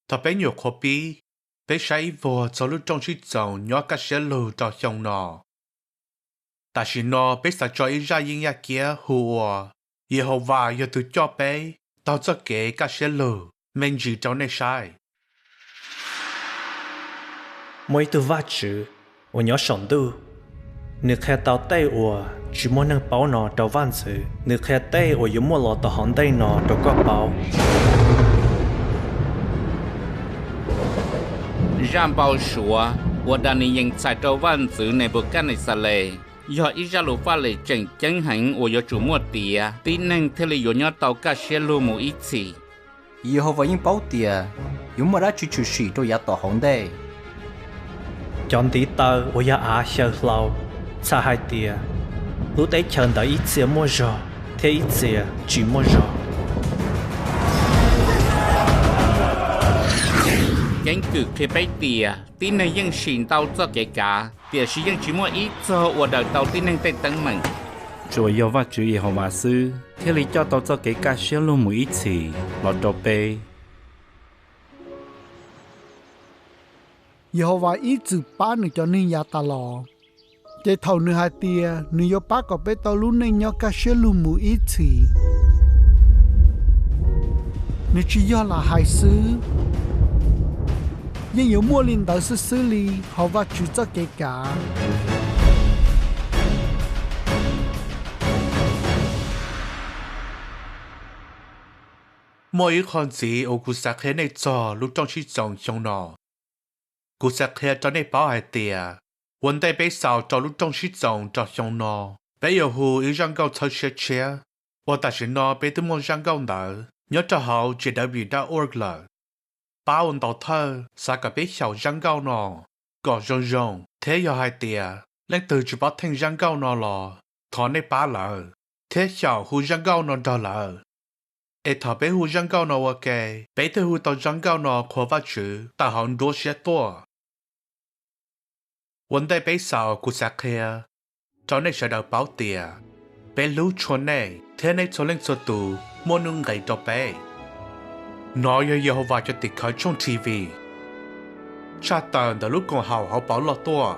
Thaum peb nyuam qhuav pib, peb saib ib vuag txog lub rooj sib txoos nyob kaj siab lug rau xyoo no. Tam sim no peb xav tso ib zaj yeeb yaj kiab hu ua Yehauvas yog tus coj peb taug txoj kev kaj siab lug me ntsis rau nej saib. Muaj ib tug Vajtswv uas nyob saum ntuj. Nws qhia tau tej uas tsis muaj neeg paub no rau vaj ntxwv. Nws qhia tej uas yuav muaj los tau hauv ntej no rau koj paub. Zaj npau suav uas Daniyees txhais rau vaj ntxwv Nenpukajnexales yog ib zaj lus faj lem tseem ceeb heev uas yuav tsum muaj tiav, tib neeg thiaj li yuav nyob tau kaj siab lug mus ib txhis. Yehauvas yeej paub tias yuav muaj dab tsi tshwm sim rau yav tom hauv ntej. Cov ntiv taw uas yog av xyaw hlau txhais hais tias lub teb chaws ntawd ib txhia muaj zog thiab ib txhia tsis muaj zog. Keeb kwm qhia peb tias tib neeg yeej sim ntau txoj kev kav, tiam sis yeej tsis muaj ib txog uas daws tau tib neeg tej teeb meem. Tsuas yog Vajtswv Yehauvas xwb thiaj li coj tau txoj kev kaj siab lug mus ib txhis los rau peb. Yehauvas ib txwm pab nws cov neeg yav tas los, ces thaum nws hais tias nws yuav pab kom peb tau lub neej nyob kaj siab lug mus ib txhis, nws tsis yog lam hais xwb, yeej yuav muaj li ntawd xwb xwb li hauv Vajtswv txoj kev kav. Muaj ib qho ntxiv uas kuv xav qhia nej txog lub rooj sib txoos xyoo no. Kuv xav qhia rau nej paub hais tias, ua ntej peb xaus rau lub rooj sib txoos rau xyoo no, peb yuav hu ib zaj nkauj txhawb siab tshiab, uas tam sim no peb twb muaj zaj nkauj ntawd nyob rau hauv J W dot org lawm. Pab ua ntau thawj xav kom peb xyaum zaj nkauj no kom zoo zoo, thiab yog hais tias leej twg tsis paub theej zaj nkauj no los thov nej pab lawv thiab xyaum hu zaj nkauj no nrog lawv. Es thaum peb hu zaj nkauj no ua ke, peb thiaj hu tau zaj nkauj no qhuas Vajtswv tawm hauv nruab siab tuaj. Ua ntej peb xaus, kuv xav qhia rau nej sawv daws paub tias peb hlub tshua nej thiab nej txhua leej txhua tus muaj nuj nqis rau peb. Nov yog Yehauvas cov tim khawv tshooj T V tshaj tawm ntawm lub koom haum hauv paus loj tuaj.